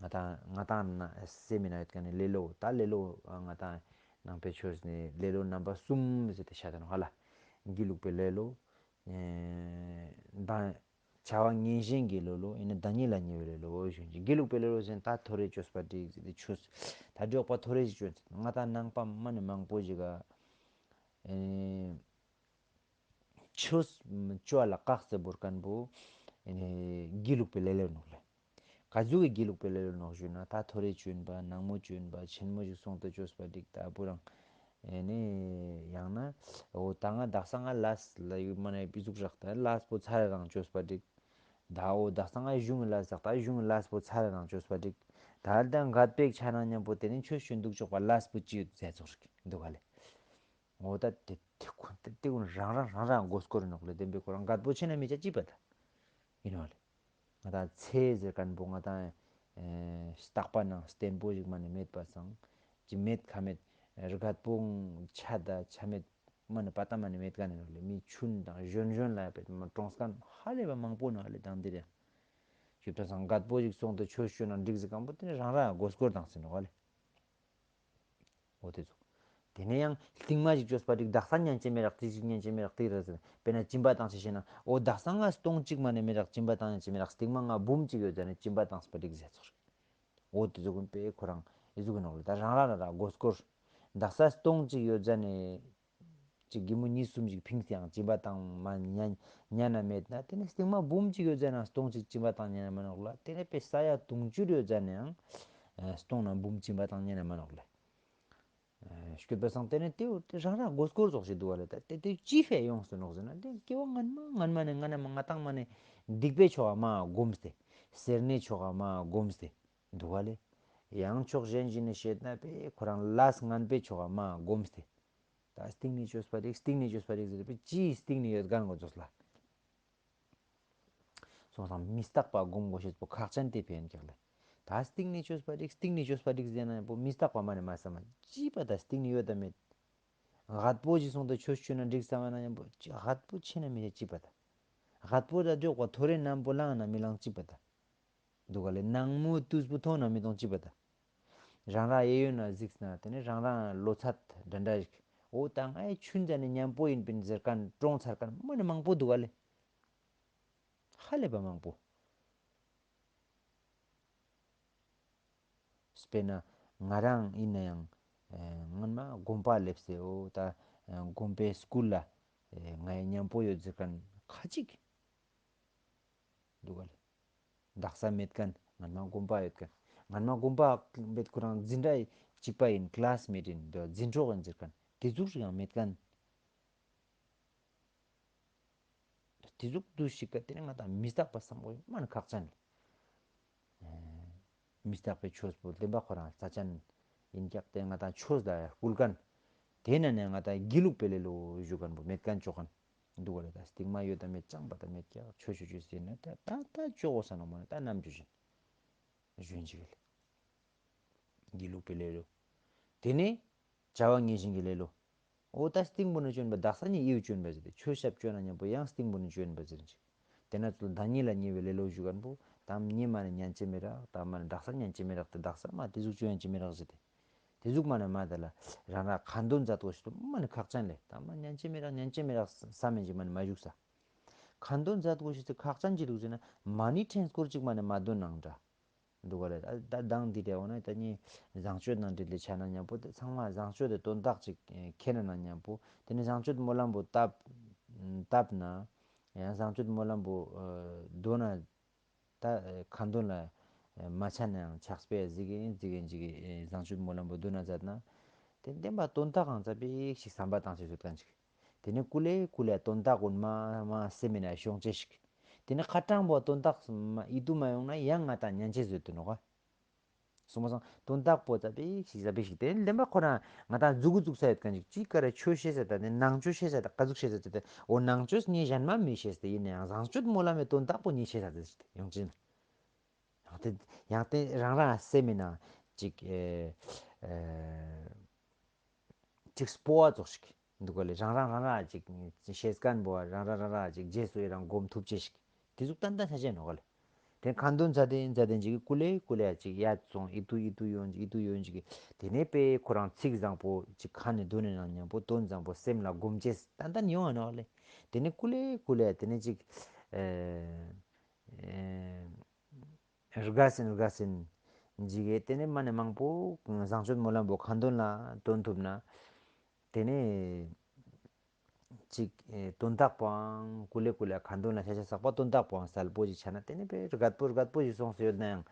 ང་ཏང་ང་ཏང་ན་སེམས་ན་ཡོད་མཁན་ནི་ལེ་ལོ། ད་ལེ་ལོ་ང་ཏང་ནང་པའི་ཆོས་ནི་ལེ་ལོ་རྣམ་པ་གསུམ་ཟེར་ཏེ་བཤད་དེ་ནོག་ཧ་ལ། སྒྱིད་ལུག་པའི་ལེ་ལོ། ཨེ་ད་བྱ་བ་ངན་ཞེན་གྱི་ལེ་ལོ། ཨེ་ནི་བདག་ཉིད་ལ་ཉེ་བའི་ལེ་ལོ་ཞུ་ཅིག་སྒྱིད་ལུག་པའི་ལེ་ལོ་ཟེར་ན་ད་ཐོ་རེ་བཅོས་པ་འགྲིག་ཟེར་ཏེ་ཆོས། ད་འགྲོགས་པ་ཐོ་རེ་ཞིག་བཅོས་ཟེར། ང་ཏང་ནང་པ་མ་ནི་མང་པོ་ཞིག་ག་ཨེ་ཆོས་བཅོ་ལ་བཀག་སྟེ་བོར་མཁན་པོ་ཨེ་ནི་སྒྱིད་ལུག་པའི་ལེ་ལོ་ནོག་ལེ། ག་ཟུག་གི་སྒྱིད་ལུག་པའི་ལེ་ལོ་ནོག་ཞུ་ན། ད་ཐོ་རེ་བཅོ་ཡིན་པ། ནག་མོ་བཅོ་ཡིན་པ། ཆེན་མོ་ཞིག་སོང་སྟེ་བཅོས་པ་འགྲིག་ད་བུ་རང་ཨེ་ནི་ཡང་ན་འོ་ད་ང་དག་ས་ང་ལས་ལ་ཡུ་མ་ནའི་པི་ཟུག་རག་ད་ལས་པོ་ཚར་རང་བཅོས་པ་འགྲིག་ད་འོ་དག་ས་ང་གཞུང་གི་ལས་ཟག་ད་གཞུང་གི་ལས་པོ་ཚར་རང་བཅོས་པ་འགྲིག་ད་ལྟ་འགལ་པའི་ཆ་ན་མཉམ་པོ་དེ་ནི་ཆོས་བཅོ་འདུག་ཆོག་པ་ལས་པོ་ཅི་ཡོད་ཟེར་ཚོགས་རིག་འདུག་ག་ལེ། འོ་ད་དེ་དེ་ཁོ་དེ་དེ་ཀུན་རང་རང་རང་རང་མགོ་སྐོར་ནོག་ལེ། བསྟན་པའི་ཁོ་རང་འགལ་པོ་ཆེ་ན་མི་ཆ་ཅི་པ་ད་ཡིན་ནོག་ལེ། ང་ད་ཚེ་ཟེར་མཁན་པོ་ང་ད་ཨེ་རྟག་པ་ནང་བརྟན་པོ་ཞིག་མ་ནི་མེད་པ་སང་ཅི་མེད་ཁ་མེད་རྒད་པོ་ཆ་ད་ཆ་མེད་མ་ནི་པ་ད་མ་ནི་མེད་ག་ནི་ནོག་ལེ། མི་ཆུན་དང་གཞོན་གཞོན་ལ་པད་མ་གྲོངས་མཁན་ཧ་ལས་པ་མང་པོ་ནོག་ལེ། དང་འདིར་ཡང་ཞུ་ད་སང་རྒད་པོ་ཞིག་སོང་དུ་ཆོས་ཞུ་ན་འགྲིག་ཟེར་མཁན་པོ་དེ་ནི་རང་རང་མགོ་སྐོར་དང་ཟེར་ནོག་ལེ། འོ་དེ་ཚོ། དེ་ནས་ཡང་རྟིང་མ་ཞིག་བཅོས་པ་འགྲིག་དག་ས་ཉན་ཅེས་མེད་རག་ཏི་ཞིག་ཉན་ཅེས་མེད་རག་ཏི་ར་ཟེར། དཔེར་ན་སྦྱིན་པ་བཏང་ཅེས་བྱས་ན། འོ་དག་ས་ང་སྟོང་གཅིག་མ་ནས་མེད་རག་སྦྱིན་པ་བཏང་ཉན་ཅེས་མེད་རག་རྟིང་མ་ང་འབུམ་གཅིག་ཡོད་ཟེར་ནས་སྦྱིན་པ་བཏང་པ་འགྲིག་ཟེར་ཚོར། འོ་དེ་ཚོ་ཀུན་དཔེ་ཁོ་རང་ཨེ་ཟུག་གི་ནོག་ལེ། ད་རང་རང་རང་རང་མགོ་སྐོར། དག་ས་སྟོང་གཅིག་ཡོད་ཟེར་ནས་ཅིག་གི་མོ་གཉིས་གསུམ་ཞིག་ཕིངས་ཏེ་ཡང་སྦྱིན་པ་བཏང་མ་ཉན་ཉན་ན་མེད་ན། དེ་ནས་རྟིང་མ་འབུམ་གཅིག་ཡོད་ཟེར་ན་སྟོང་གཅིག་སྦྱིན་པ་བཏང་ཉན་ན་མ་ནོག་ལེ། དེ་ནས་དཔེ་ས་ཡ་དུང་ཕྱུར་ཡོད་ཟེར་ནའང་སྟོང་ན་འབུམ་སྦྱིན་པ་བཏང་ཉན་ན་མ་ནོག་ལེ། སྐྱོད་པ་སང་དེ་ནས་དེ་རང་རང་མགོ་སྐོར་ཙོགས་ཤིག་འདུག་བ་ལེ། ད་དེ་དེ་ཅི་ཕེ་ཡོངས་སུ་ནོག་ཟེར་ན། དེ་སྐྱེ་བ་སྔན་མ་སྔན་མ་ནས་སྔ་ན་མ་ང་ཏང་མ་ནས་སྡིག་པའི་ཆོ་ག་མ་སྒོམས་ཏེ། སེར་སྣའི་ཆོ་ག་མ་སྒོམས་ཏེ་འདུག་བ་ལེ། ཡང་ཕྱོགས་གཞན་ཞིག་ནས་བཤད་ན་པེ་ཁོ་རང་ལས་ངན་པའི་ཆོ་ག་མ་སྒོམས་ཏེ། ད་སྟེང་ནས་བཅོས་པ་རིག་སྟེང་ནས་བཅོས་པ་རིག་ཟེར་པེ་ཅིའི་སྟེང་ནས་ཡོད་གན་གོ་ཙོགས་ལ། སོང་ཙང་མི་རྟག་པ་སྒོམ་དགོས་ཤེས་པོ་ཁག་ཅན་དེ་ཕན་ཀྱག་ལེ། ད་སྟེང་ནས་བཅོས་པ་རིག་སྟེང་ནས་བཅོས་པ་རིག་ཟེར་ན་པོ་མི་རྟག་པ་མ་ནས་མ་བསམ་མ་ཅི་པ་ད་སྟེང་ནས་ཡོད་ད་མེད། རྒད་པོ་ཞིག་སོང་ད་ཆོས་ཆོས་ན་འགྲིག་བསམ་མ་ན་ཡང་པོ་ཅི་རྒད་པོ་ཆེ་ན་མི་ཆེ་ཅི་པ་ད། རྒད་པོ་ད་འགྲོགས་པ་ཐོ་རེ་ནམ་པོ་ལངས་ན་མི་ལངས་ཅི་པ་ད། འདུག་ག་ལེ། ནང་མོ་དུས་པོ་མཐོང་ན་མི་མཐོང་ཅི་པ་ད། རང་རང་གཡས་གཡོན་ན་གཟིགས་ན་དེ་ནས་རང་རང་ལོ་ཚད་འདྲ་འདྲ་ཞིག་འོ་ད་ང་ཡི་ཆུན་ཙ་ནས་མཉམ་པོ་ཡིན་པིན་ཟེར་མཁན་གྲོངས་ཚར་མཁན་མ་ནི་མང་པོ་འདུག་ག་ལེ། ཧ་ལས་པ་མང་པོ། དཔེར་ན་ང་རང་ཡིན་ན་ཡང་སྔོན་མ་དགོན་པ་སླེབས་སེ་འོ་ད་དགོན་པའི་སྐུལ་ལ་ང་ཡི་མཉམ་པོ་ཡོད་ཟེར་མཁན་ཁ་ཅིག་འདུག་ག་ལེ། དག་ས་མེད་མཁན་སྔོན་མ་དགོན་པ་ཡོད་མཁན། སྔོན་མ་དགོན་པ་མེད་ཁོ་རང་འཛིན་གྲྭ་གཅིག་པ་ཡིན་ཀླ་སི་མེཊ་ཡིན་འདུག་འཛིན་གྲོགས་ཡིན་ཟེར་མཁན་དེ་ཟུག་ཞིག་ཡང་མེད་མཁན། དེ་ཟུག་དུ་ཞིག་ག་དེ་ནས་ང་དང་མི་རྟག་པ་བསམ་དགོས་མ་ནི་ཁག་ཅན། མི་རྟག་པའི་ཆོས་པོ་བདེན་པ་ཁོ་རང་རྩ་ཅན་ཡིན་ཀྱག་དེ་ང་དང་ཆོས་ལ་སྐུལ་མཁན། དེ་ན་ནས་ང་དང་སྒྱིད་ལུག་པའི་ལེ་ལོ་ཞུ་མཁན་པོ་མེད་མཁན་ཅོ་མཁན་འདུག་ག་ལེ། ད་སྟིང་མ་ཡོད་དང་མེད་ཅང་པ་དང་མེད་ཀྱག་ཆོས་ཆོས་ཆོས་ཟེར་ན་ད་ད་ད་ཅོ་གོ་ས་ནོ་མ་ནི་ད་ནམ་ཅོ་བཞིན་གཞོན་ཅིག་ལེ། སྒྱིད་ལུག་པའི་ལེ་ལོ། དེ་ནས་བྱ་བ་ངན་ཞེན་གྱི་ལེ་ལོ། འོ་ད་སྟེང་པོ་ནས་བཅོན་པ་དག་ས་ནས་ཡིའུ་བཅོན་པ་ཟེར་ཏེ་ཆོས་ཞབས་བཅོ་ན་མཉམ་པོ་ཡང་སྟེང་པོ་ནས་བཅོན་པ་ཟེར་ཅིག་དེ་ན་ཚོ་བདག་ཉིད་ལ་ཉེ་བའི་ལེ་ལོ་ཞུ་མཁན་པོ་དམ་ཉེ་མ་ནས་ཉན་ཅེས་མི་རག་དམ་མ་ནས་དག་ས་ཉན་ཅེས་མི་རག་དེ་དག་ས་མ་དེ་ཟུག་བཅོ་ཡན་ཅེས་མི་རག་ཟེར་ཏེ། དེ་ཟུག་མ་ནས་མ་དེ་ལ་རང་རང་ཁ་འདོན་མཛད་དགོས་ཤེས་དུ་མ་ནས་ཁག་ཅན་ལས་ད་མ་ཉན་ཅེས་མི་རག་ཉན་ཅེས་མི་རག་ས་མེད་ཅིག་མ་ནས་མ་བཞུགས་ས། ཁ་འདོན་མཛད་དགོས་ཤེས་དུ་ཁག་ཅན་ཅི་འདུག་ཟེར་ན་མ་ཎི་ཕྲེང་སྐོར་ཅིག་མ་ནས་མ་འདོན་ནང་འདྲ། འདུག་ག་ལས་ད་ད་དང་འདི་འདྲ་འོ་ན་ད་ནི་བཟང་སྤྱོད་ནང་འདྲ་ལས་ཆ་ན་མཉམ་པོ་དེ་ཚང་མ་བཟང་སྤྱོད་དེ་དོན་དག་ཅིག་ཁྱེར་ན་མཉམ་པོ་དེ་ནི་བཟང་སྤྱོད་སྨོན་ལམ་པོ་བཏབ་བཏབ་ན་ཡང་བཟང་སྤྱོད་སྨོན་ལམ་པོ་འདོན་ན། ད་ཁ་འདོན་ལ་མ་ཆ་ན་ཡང་ཕྱག་དཔེ་གཟིགས་གིན་གཟིགས་གིན་ཅིག་གི་བཟང་སྤྱོད་སྨོན་ལམ་པོ་འདོན་ན་མཛད་ན། དེ་བདེན་པ་དོན་དག་གང་ཙམ་པིག་ཞིག་བསམ་པ་བཏང་ཞིག་བཟོད་མཁན་ཅིག་དེ་ནས་ཀུ་ལེ་ཀུ་ལེ་དོན་དག་ཀུན་མ་མ་སེམས་མེད་ན་ཤོང་ཅེས་ཤིག་དེ་ནས་ཁ་དྲང་པོ་དོན་དག་མ་ཡིད་དུ་མ་ཡོང་ན་ཡང་ང་དང་ཉན་ཅེས་བཟོད་དུ་ནོག་སོང་མ་སོང་དོན་དག་པོ་ཙ་པིག་ཞིག་ཙ་པིག་ཞིག་དེ་ནས་བདེན་པ་ཁོ་རང་ང་དང་མཛུ་གུ་བཙུགས་ས་ཡོད་མཁན་ཅིག་ཅིག་ག་རེ་ཆོས་བཤད་ས་ད་ནས་ནང་ཆོས་བཤད་ས་ད་ག་ཟུག་བཤད་ས་ད་དེ་འོ་ནང་ཆོས་ངས་གཞན་མ་མི་བཤད་ས་ད་ཡིན་ནའང་བཟང་སྤྱོད་སྨོན་ལམ་མེད་དོན་དག་པོ་ངས་བཤད་ས་ད་ཡོང་ཅིན། ཡང་དེ་ཡང་དེ་རང་རང་སེམས་མེད་ན་ཅིག་ཨེ་ཨེ་ཅིག་སྤོ་བ་ཙོགས་ཤིག་འདུག་ག་ལས་རང་རང་རང་རང་ཅིག་ཤེས་མཁན་པོ་རང་རང་རང་རང་ཅིག་རྗེས་སུ་ཡི་རང་སྒོམ་ཐུབ་ཅེས་ཤིག་དེ་ཟུག་ཏན་ཏན་ཆ་ཅན་ནོག་ག་ལས་དེ་ཁ་འདོན་མཛད་དེ་མཛད་དེ་ཅིག་ཀུ་ལེ་ཀུ་ལེ་ཅིག་ཡ་སོང་ཨི་ཏུ་ཨི་ཏུ་ཡོང་ཅིག་ཨི་ཏུ་ཡོང་ཅིག་དེ་ནས་པས་ཁོ་རང་ཚིག་བཟང་པོ་ཅིག་ཁ་ནས་འདོན་ནས་ནང་མཉམ་པོ་དོན་བཟང་པོ་སེམས་ལ་སྒོམ་ཅེས་ཏན་ཏན་ཡོང་ང་ནོག་ག་ལས་དེ་ནས་ཀུ་ལེ་ཀུ་ལེ་དེ་ནས་ཅིག་ཨེ་ཨེ། དགའ་ཟིན་དགའ་ཟིན་འཇིག་གེ་དེ་ནས་མ་ནས་མང་པོ་བཟང་སྤྱོད་སྨོན་ལམ་པོ་ཁ་འདོན་ལ་འདོན་ཐུབ་ན། དེ་ནས་ཅིག་དོན་དག་པོའང་ཀུ་ལེ་ཀུ་ལེ་ཁ་འདོན་ལ་ཤ་ཤ་བསགས་པ་དོན་དག་པོའང་གསལ་པོ་ཅིག་ཆ་ན་དེ་ནས་དཔེ་རྒད་པོ་རྒད་པོ་ཞིག་སོང་སོ་ཡོད་ན་ཡང་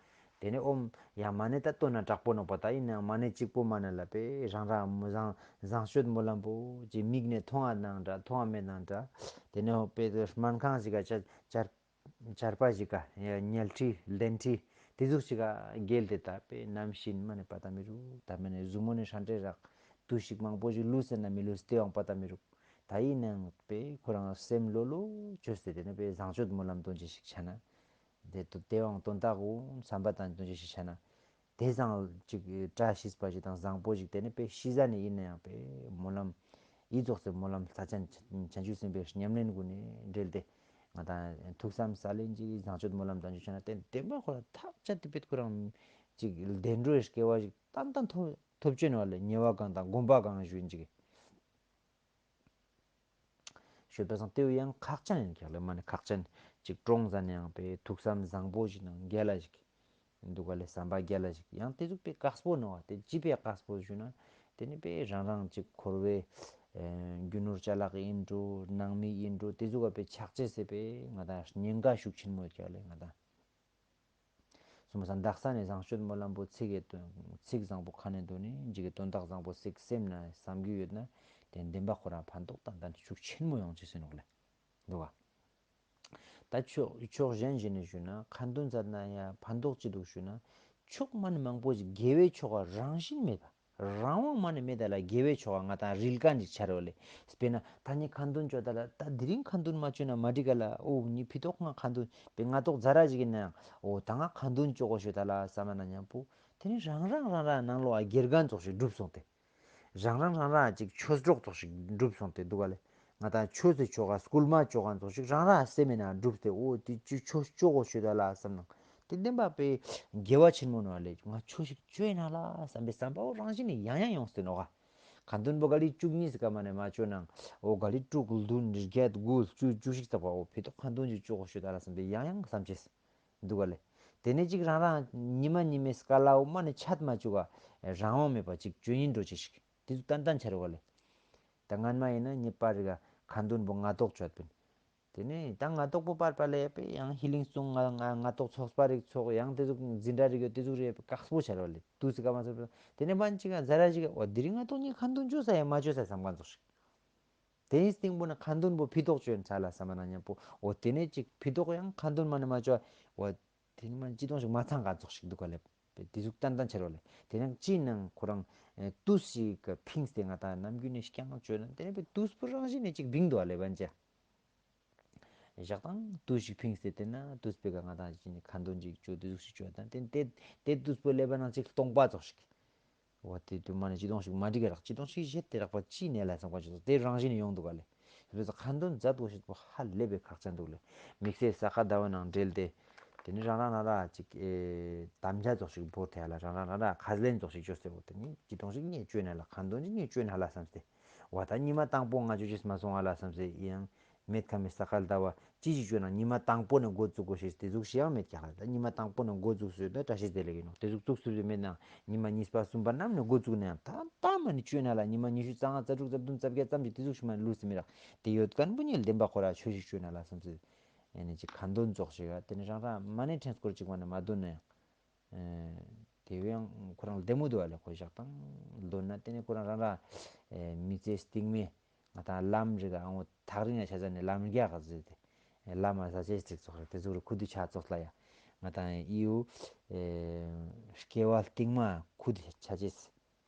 དེ་ནས་ཨོམ་ཡང་མ་ནས་ད་བཏོན་ན་དྲག་པོ་ནོག་པ་ད་ཡིན་ནའང་མ་ནས་གཅིག་པོ་མ་ནས་ལ་དཔེ་རང་རང་མོ་བཟང་བཟང་སྤྱོད་སྨོན་ལམ་པོ་ཅིག་མིག་ནས་མཐོང་བ་ནང་འདྲ་མཐོང་བ་མེད་ནང་འདྲ་དེ་ནས་ཨོ་དཔེ་སྨན་ཁང་ཞིག་ག་ཆ་ཆར། ཆར་པ་ཞིག་ག་ཉལ་ཁྲི་ལྡན་ཁྲི་དེ་ཟུག་ཞིག་ག་བརྒལ་ཏེ་ད་དཔེ་ནམ་ཤིན་མ་ནས་པ་ད་མི་རུ་ད་མ་ནས་གཟུགས་མོ་ནས་ཧྲ་འདྲེ་རག་དུས་ཤིག་མང་པོ་ཞིག་ལུས་ཟེར་ན་མི་ལུས་དེ་ཡང་པ་ད་མི་རུ་ད་ཡིན་ནང་དཔེ་ཁོ་རང་སེམས་ལོ་ལོ་བཅོས་ཏེ་དེ་ནས་དཔེ་བཟང་སྤྱོད་སྨོན་ལམ་འདོན་ཅི་ཞིག་བྱ་ན་དེ་དུ་དེ་ཡང་དོན་དག་འོང་བསམ་པ་དང་འདོན་ཅི་ཞིག་བྱ་ན། དེ་བཟང་ཅིག་བཀྲ་ཤིས་པ་ཞིག་དང་བཟང་པོ་ཞིག་དེ་ནི་དཔེ་ཤི་ཟ་ནས་ཡིན་ན་ཡང་དཔེ་སྨོན་ལམ་ཡིད་རྫོགས་སེ་སྨོན་ལམ་ལྷ་ཅན་བྱང་ཆུབ་སེམས་དཔའི་ཉམས་ལེན་ཀུན་ནས་འབྲེལ་ཏེ་ང་དང་ཐུགས་བསམ་ས་ལེན་གྱི་བཟང་སྤྱོད་སྨོན་ལམ་དང་ཆུ་ཆ་ན་བརྟེན་བདེན་པ་ཁོ་ལ་ཐག་ཆད་དེ་དཔེ་ཁོ་རང་ཅིག་བདེ་འགྲོའི་སྐལ་བ་ཞིག་ཏན་ཏན་ཐོབ་ཐོབ་ཅེས་ནོ་ལས་ཉེ་བ་གང་དང་སྒོམ་པ་གང་ཞུ་ཡིན་ཅིག་ཤོད་པ་སང་དེའུ་ཡང་ཁག་ཅན་ཡིན་ཀྱག་ལས་མ་ནི་ཁག་ཅན་ཅིག་ཀྲོང་ཟ་ནས་ཡང་པའི་ཐུགས་བསམ་བཟང་པོ་ཞིག་དང་རྒྱལ་ལ་ཞིག་འདུག་ག་ལས་བསམ་པ་རྒྱལ་ལ་ཞིག་ཡང་དེ་ཟུག་པའི་དཀགས་པོ་ནོ་བ་དེ་ཅི་པའི་དཀགས་པོ་ཞུ་ན་དེ་ནི་པའི་རང་རང་ཅིག་འཁོར་བའི་རྒྱུ་ནོར་ཅ་ལག་ཡིན་འགྲོ་ནང་མི་ཡིན་འགྲོ་དེ་ཟུག་པའི་ཆགས་ཅེས་སེ་པའི་ང་དང་ཉེན་ཁ་ཤུགས་ཆེན་མོ་ཀྱག་ལས་ང་དང་། སོ་མ་ས་འདག་ས་ནས་བཟང་སྤྱོད་སྨོན་ལམ་པོ་ཚིག་གི་དོན་ཚིག་བཟང་པོ་ཁ་ནས་འདོན་ནས་འཇིག་གི་དོན་དག་བཟང་པོ་ཚིག་སེམས་ན་བསམ་རྒྱུ་ཡོད་ན་དེ་བདེན་པ་ཁོ་རང་ཕན་ཐོགས་དང་ལྡན་ཤུགས་ཆེན་མོ་ཡོང་ཅེས་ཟེར་ནོག་ལེ། འདུག་ག་ད་ཕྱོགས་ཕྱོགས་གཞན་ཞིག་ནས་ཞུས་ན་ཁ་འདོན་མཛད་ན་ཡང་ཕན་ཐོགས་ཅི་འདུག་ཞུས་ན་ཕྱོགས་མ་ནས་མང་པོ་ཞིག་དགེ་བའི་ཕྱོགས་ཀ་རང་བཞིན་མེད་པ། རང་དབང་མ་ནས་མེད་ད་ལ་དགེ་བའི་ཕྱོགས་ང་དང་རིལ་ཀ་འདི་ཆ་རོ་ལེ། དཔེར་ན་ད་ནི་ཁ་འདོན་བཅོ་ད་ལ་ད་དེ་རིང་ཁ་འདོན་མ་བཅོས་ན་མ་འགྲིག་ག་ལ་ཨོ་ནི་ཕི་ཏོག་ང་ཁ་འདོན་པའི་ང་ཏོག་ཛ་ར་ཞིག་ཡིན་ན་ཡང་ཨོ་ད་ང་ཁ་འདོན་བཅོ་གོ་ཤོད་ད་ལ་བསམ་ན་མཉམ་པོ་དེ་ནི་རང་རང་རང་རང་ནང་ལོགས་དགེ་རྒན་ཙོགས་ཤིག་འགྲུབ་སོང་སྟེ། རང་རང་རང་རང་ཅིག་ཆོས་གྲོགས་ཙོགས་ཤིག་འགྲུབ་སོང་སྟེ་འདུག་ག་ལེ། ང་དང་ཆོས་སུ་ཆོག་ག་སྐུལ་མ་བཅོ་ག་ཙོགས་ཤིག་རང་རང་སེམས་མེད་ན་འགྲུབ་སྟེ་ཨོ་དེ་ཅི་ཆོས་བཅོ་གོ་ཤོད་ད་ལ་བསམ་ན། དེ་བདེན་པ་པའི་དགེ་བ་ཆེན་མོ་ནོ་ལས་ང་ཆོས་ཤིག་བཅོས་ན་ལ་བསམ་པའི་བསམ་པའོ་རང་བཞིན་ནས་ཡང་ཡང་ཡོང་སྟེ་ནོ་ག་ཁ་འདོན་པོ་ག་ལི་བཅུ་གཉིས་སི་ཀ་མ་ནས་མ་བཅོས་ནང་ཨོ་ག་ལི་དྲུག་བདུན་བརྒྱད་དགུ་བཅུ་བཅུ་ཞིག་ཙག་པ་ཨོ་ཕི་ཏོག་ཁ་འདོན་ཅིག་བཅོ་གོ་ཤོད་ད་ལ་བསམ་པའི་ཡང་ཡང་བསམ་ཅེས་འདུག་ག་ལེ། དེ་ནས་ཅིག་རང་རང་ཉི་མ་ཉི་མའི་སྐལ་ལའོ་མ་ནས་ཆད་མ་བཅུག་ག་རང་དབང་མེད་པ་ཅིག་བཅོས་ཉིན་འགྲོ་ཅེས་ཤིག་དེ་ཚོ་ཏན་ཏན་ཆ་རོ་ག་ལེ། ད་སྔན་མ་ཡིན་ན་ངེད་པ་རི་ག་ཁ་འདོན་པོ་ང་ཏོག་བཅོས་པིན། དེ་ནས་ད་ང་ཏོག་པོ་པར་པ་ལས་པས་ཡང་ཧི་ལིང་སུང་ང་ང་ང་ཏོག་ཚོགས་པ་རིག་ཚོགས་ཡང་དེ་ཟུག་འཛིན་གྲྭ་རིག་ཡོད་དེ་ཟུག་རེད་དཀགས་པོ་ཆ་རོ་ལེ་དུས་སི་ཀ་མ་ཚོར་དེ་ནས་པན་ཅིག་ག་ཛ་ར་ཞིག་ག་འོ་དེ་རིང་ང་ཏོག་ཉིད་ཁ་འདོན་བཅོས་ས་ཡང་མ་བཅོས་ས་བསམ་ག་ཚོགས་ཤིག་དེའི་སྟེང་པོ་ན་ཁ་འདོན་པོ་ཕི་ཏོག་བཅོས་ཚ་ལ་བསམ་ན་མཉམ་པོ་འོ་དེ་ནས་ཅིག་ཕི་ཏོག་ཡང་ཁ་འདོན་མ་ནས་མ་བཅོས་འོ་དེ་ནས་མ་ཅི་དོང་ཞིག་མ་ཚང་ག་ཚོགས་ཤིག་འདུག་ག་ལེ། དེ་ཟུག་ཏན་ཏན་ཆ་རོ་ལེ་དེ་ནང་ཅི་ནང་ཁོ་རང་དུས་ཤིག་ག་ཕིངས་ཏེ་ང་དང་ནམ་རྒྱུན་ནས་རྐྱང་བཅོས་ན་དེ་ནས་པའི་དུས་པོ་རང་བཞིན་ནས་ཅིག་བིང་འདུག་ག་ལེ་པན་ཅ། བཞག་དང་དུས་ཤིག་ཕིངས་ཏེ་དེ་ན་དུས་པའི་ག་ང་དང་ཅི་ནི་ཁ་འདོན་ཅིག་བཅོ་དུས་ཤིག་བཅོ་དང་དེ་དེ་དེ་དུས་པོ་ལེ་པ་ནང་ཅིག་སྟོང་པ་ཚོགས་ཤིག་འོ་དེ་དུ་མ་ནི་ཅི་དོང་ཞིག་མ་འགྲིག་ག་རག་ཅི་དོང་ཞིག་བཞེད་དེ་རག་པ་ཅི་ནས་ལ་སང་པ་ཅི་དོང་དེ་རང་བཞིན་ནས་ཡོང་འདུག་ག་ལེ། བས་ཁ་འདོན་མཛད་དགོས་ཤེས་པོ་ཧ་ལས་པའི་ཁག་ཅན་འདུག་ལེ། དམིགས་བསལ་ས་ག་ཟླ་བ་ནང་འབྲེལ་ཏེ་ དེ་ནི་རང་རང་རང་རང་ཅིག་ཨེ་དམ་བཅའ་ཙོགས་ཤིག་བོར་ཐལ་ལ། རང་རང་རང་རང་ཁས་ལེན་ཙོགས་ཤིག་བཅོས་ཏེ། འོ་དེ་ནི་ཅི་དོང་ཞིག་ངས་བཅོས་ན་ལ། ཁ་འདོན་ཅིག་ངས་བཅོས་ན་ལ་བསམ་སྟེ། བ་ད་ཉི་མ་དང་པོ་ང་ཅོ་ཅེས་མ་སོང་ང་ལ་བསམ་སྟེ་ཡང་མེད་ཁ་མི་ས་ཁ་ལ་ད་བ་ཅི་ཞིག་བཅོས་ན་ཉི་མ་དང་པོ་ནས་འགོ་བཙུགས་དགོས་ཤེས་དེ་ཟུག་ཞིག་ཡང་མེད་ཀྱག་ལ། ད་ཉི་མ་དང་པོ་ནས་འགོ་བཙུགས་སུས་ད་བཀྲ་ཤིས་བདེ་ལེགས་ཡིན་ནོ། དེ་ཟུག་བཙུགས་སུས་མེད་ན་ཉི་མ་གཉིས་པ་གསུམ་པ་རྣམས་ནས་འགོ་བཙུགས་ན་ཡང་ད་ད་མ་ནི་བཅོས་ན་ལ་ཉི་མ་ཉི་ཤུ་རྩ་ལྔ་རྩ་དྲུག་རྩ་བདུན་རྩ་བརྒྱད་ཙམ་ཞིག་དེ་ཟུག་ཞིག་མ་ནི་ལུས་སི་མི་རག། དེ་ཡོད་མཁན་པོ་ཉིད་བདེན་པ་ཁོ་ར་ཆོས་ཤིག་བཅོས་ན་ལ་བསམ་སྟེ། ཨེ་ནི་ཅིག་ཁ་འདོན་ཙོགས་ཤིག་ཨ། དེ་ནི་རང་རང་མ་ཎི་ཕྲེང་སྐོར་གཅིག་མ་ནི་མ་འདོན་ན་ཡང་། ཨེ་དེ་བས་ཡང་ཁོ་རང་བདེ་མོ་འདུག་བ་ལས་ཁོ་བཞག་དང་འདོན་ན་དེ་ནི་ཁོ་རང་རང་རང་ཨེ་མི་ཚེ་སྟིང་མའི་ང་དང་ལམ་རིག་ཨ་འོ་ཐག་རིང་ཡ་ཆ་ས་ནས་ལམ་རྒྱག་ག་ཟེར་ཏེ། ཨེ་ལམ་ཨ་ས་ཆེ་ཅིག་ཙོགས་རེད། དེ་ཟུག་རུ་ཁུ་དུ་ཆ་ཙོགས་ལ་ཡ་ང་དང་ཨེ་ཡུ་ཨེ་སྐྱེ་བ་སྟིང་མ་ཁུ་དུ་ཆ་ཆེ་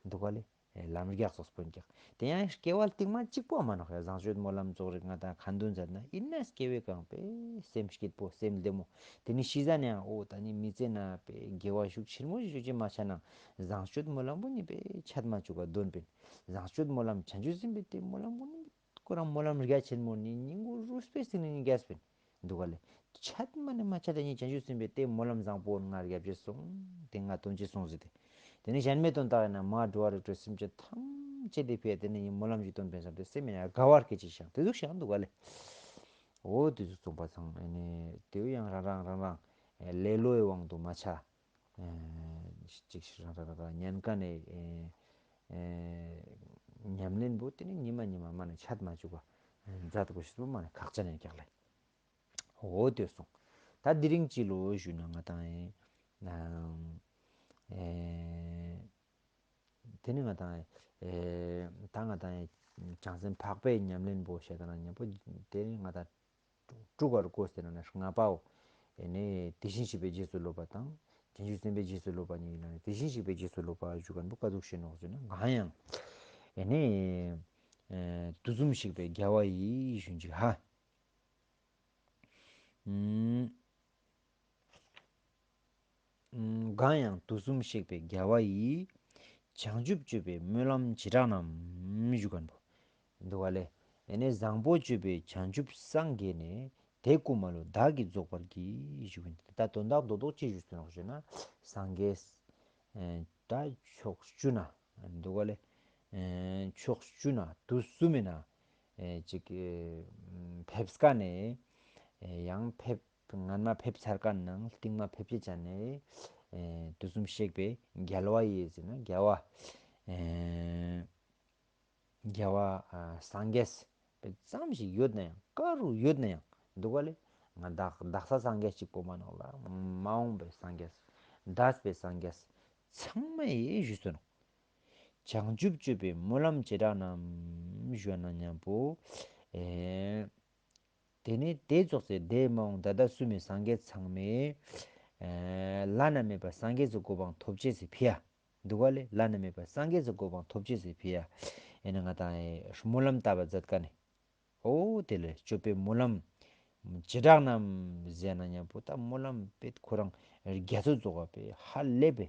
འདུག་ག་ལེ། ལམ་རྒྱགས་སོགས་སྤོན་ཀྱག། དེ་ཡང་སྐྱེ་བ་རྟིང་མ་གཅིག་པོ་མ་ནོག་ཡ། བཟང་སྤྱོད་སྨོན་ལམ་ཙོགས་རིགས་ང་དང་ཁ་འདོན་མཛད་ན་ཡིན་ན་སྐྱེ་བའི་གང་པའི་སེམས་སྐྱིད་པོ་སེམས་བདེ་མོ། དེ་ནི་ཤི་ཟ་ནས་ཡང་འོ་ད་ནི་མི་ཚེ་ན་པའི་དགེ་བ་ཤུགས་ཆེན་མོ་ཞིག་ཅིག་མ་ཆ་ན་བཟང་སྤྱོད་སྨོན་ལམ་པོ་ནི་པའི་ཆད་མ་བཅུག་ག་འདོན་པིན། བཟང་སྤྱོད་སྨོན་ལམ་བྱང་ཆུབ་སེམས་དཔའི་དེ་སྨོན་ལམ་པོ་ནི་ཁོ་རང་སྨོན་ལམ་རྒྱ་ཆེན་མོ་ནི་ཉིན་གུང་རུས་པའི་སྟེང་ནས་ནི་རྒྱས་པིན། འདུག་ག་ལེ། ཆད་མ་ནི་མ་ཆད་ད་ཉིད་བྱང་ཆུབ་སེམས་དཔའི་དེ་སྨོན་ལམ་བཟང་པོ་ང་རྒྱབ་ཅེས་གསུངས། དེ་ང་དོན་ཅེས་གསུངས་ཟེར་ཏེ། དེ་ནི་གཞན་མའི་དོན་དག་ཡིན་ན་མ་འགྲོ་བ་རིགས་དྲུག་སེམས་ཅན་ཐམས་ཅད་དེ་ཕེ་དེ་ནི་ཡིན་སྨོན་ལམ་ཞིག་འདོན་པའི་བསམ་སྟེ་སེམས་ཡང་དགའ་བར་སྐད་ཅིག་བཞག་དེ་ཟུག་བཞག་འདུག་ག་ལེ། འོ་དེ་ཟུག་གསུངས་པ་ཚང་ཨེ་ནི་དེའུ་ཡང་རང་རང་རང་རང་ལེ་ལོའི་དབང་དུ་མ་ཆ། ཅིག་ཤི་རང་རང་རང་ཉན་ཀ་ནས་ཉམས་ལེན་པོ་དེ་ནི་ཉི་མ་ཉི་མ་མ་ནས་ཆད་མ་བཅུག་པ་མཛད་དགོས་ཤེས་པོ་མ་ནས་ཁག་ཅན་ཡིན་ཀྱག་ལེ། འོ་དེ་སོང་། ད་དེ་རིང་ཅི་ལོ་ཞུ་ན་ང་དང་ཨེ་དེ་ནི་ང་དང་ཨེ་ད་ང་དང་ཨེ་བྱང་སེམས་འཕགས་པའི་ཉམས་ལེན་པོ་བཤད་ད་ན་ཉམ་པོ་དེ་ནི་ང་དང་དྲུག་གར་བགོས་ཟེར་ན་ལྔ་པའོ། ཨེ་ནི་དེ་བཞིན་གཤེགས་པའི་རྗེས་སུ་སློབ་པ་དང་བྱང་ཆུབ་སེམས་དཔའི་རྗེས་སུ་སློབ་པ་གཉིས་ཡིན་ན་དེ་བཞིན་གཤེགས་པའི་རྗེས་སུ་སློབ་པ་ཞུ་མཁན་པོ་ག་ཟུག་ཤེས་ནོག་ཟེར་ན་གང་ཡང་ཨེ་ནི་དུས་གསུམ་གཤེགས་པའི་རྒྱལ་བ་ཡིས་ཞུན་ཅིག་ཧ། གང་ཡང་དུས་གསུམ་གཤེགས་པའི་རྒྱལ་བ་ཡིས། བྱང་ཆུབ་སྤྱོད་པའི་སྨོན་ལམ་བྱེ་བྲག་རྣམས་ཞུ་མཁན་པོ། འདུག་ག་ལེ། ཨེ་ནས་བཟང་པོ་སྤྱོད་པའི་བྱང་ཆུབ་སངས་རྒྱས་ནས། དེ་ཀུན་མ་ལུས་བདག་གིས་རྫོགས་པར་བགྱི་ཞུ་མཁན་ད་དོན་དག་རྡོག་རྡོག་ཅི་ཞུ་ཟེར་ན་ཞུ་ན། སངས་རྒྱས་ད་ཕྱོགས་བཅུ་ན་འདུག་ག་ལེ། ཕྱོགས་བཅུ་ན་དུས་གསུམ་མེད་ན། ཅིག་ཕེབས་ཀ་ནས་ཡང་ཕེབས། སྔན་མ་ཕེབས་ཚར་ཀ་ནང་རྟིང་མ་ཕེབས་ཀྱི་ཆ་ནས། ཨེ་དུས་གསུམ་གཤེགས་པའི་རྒྱལ་བ་ཡིས་ཟེར་ན་རྒྱལ་བ། ཨེ་རྒྱལ་བ་ཨ་སངས་རྒྱས་པའི་ཙམ་ཞིག་ཡོད་ན་ཡང་ག་རུ་ཡོད་ན་ཡང་འདུག་ག་ལེ། ང་བདག་བདག་ས་སངས་རྒྱས་གཅིག་པོ་མ་ནོག་ལ་མ་འོངས་པའི་སངས་རྒྱས། འདས་པའི་སངས་རྒྱས་ཚང་མ་ཡིས་ཞུས་སོ་ནོག་བྱང་ཆུབ་སྤྱོད་པའི་སྨོན་ལམ་བྱེ་བྲག་རྣམས་ཞུ་ན་མཉམ་པོ། ཨེ། དེ་ནས་དེ་ཙོགས་སེ་འདས་མ་འོངས་ད་ལྟ་གསུམ་མའི་སངས་རྒྱས་ཚང་མས། ཨེ། བླ་ན་མེད་པ་སངས་རྒྱས་ཀྱི་གོ་འཕང་ཐོབ་ཅེས་སི་ཕི་ཡ། འདུག་ག་ལེ། བླ་ན་མེད་པ་སངས་རྒྱས་ཀྱི་གོ་འཕང་ཐོབ་ཅེས་སི་ཕི་ཡ། ཨེ་ནི་ང་དང་ཨེ་སྨོན་ལམ་བཏབ་པ་མཛད་ཀ་ནས། ཨོ་དེ་ལས་སྤྱོད་པའི་སྨོན་ལམ་བྱེ་བྲག་རྣམས་ཟེར་ན་མཉམ་པོ་ད་སྨོན་ལམ་པེ་ཁོ་རང་རྒྱ་མཚོ་རྫོགས་པ་པེ་ཧ་ལས་པེ་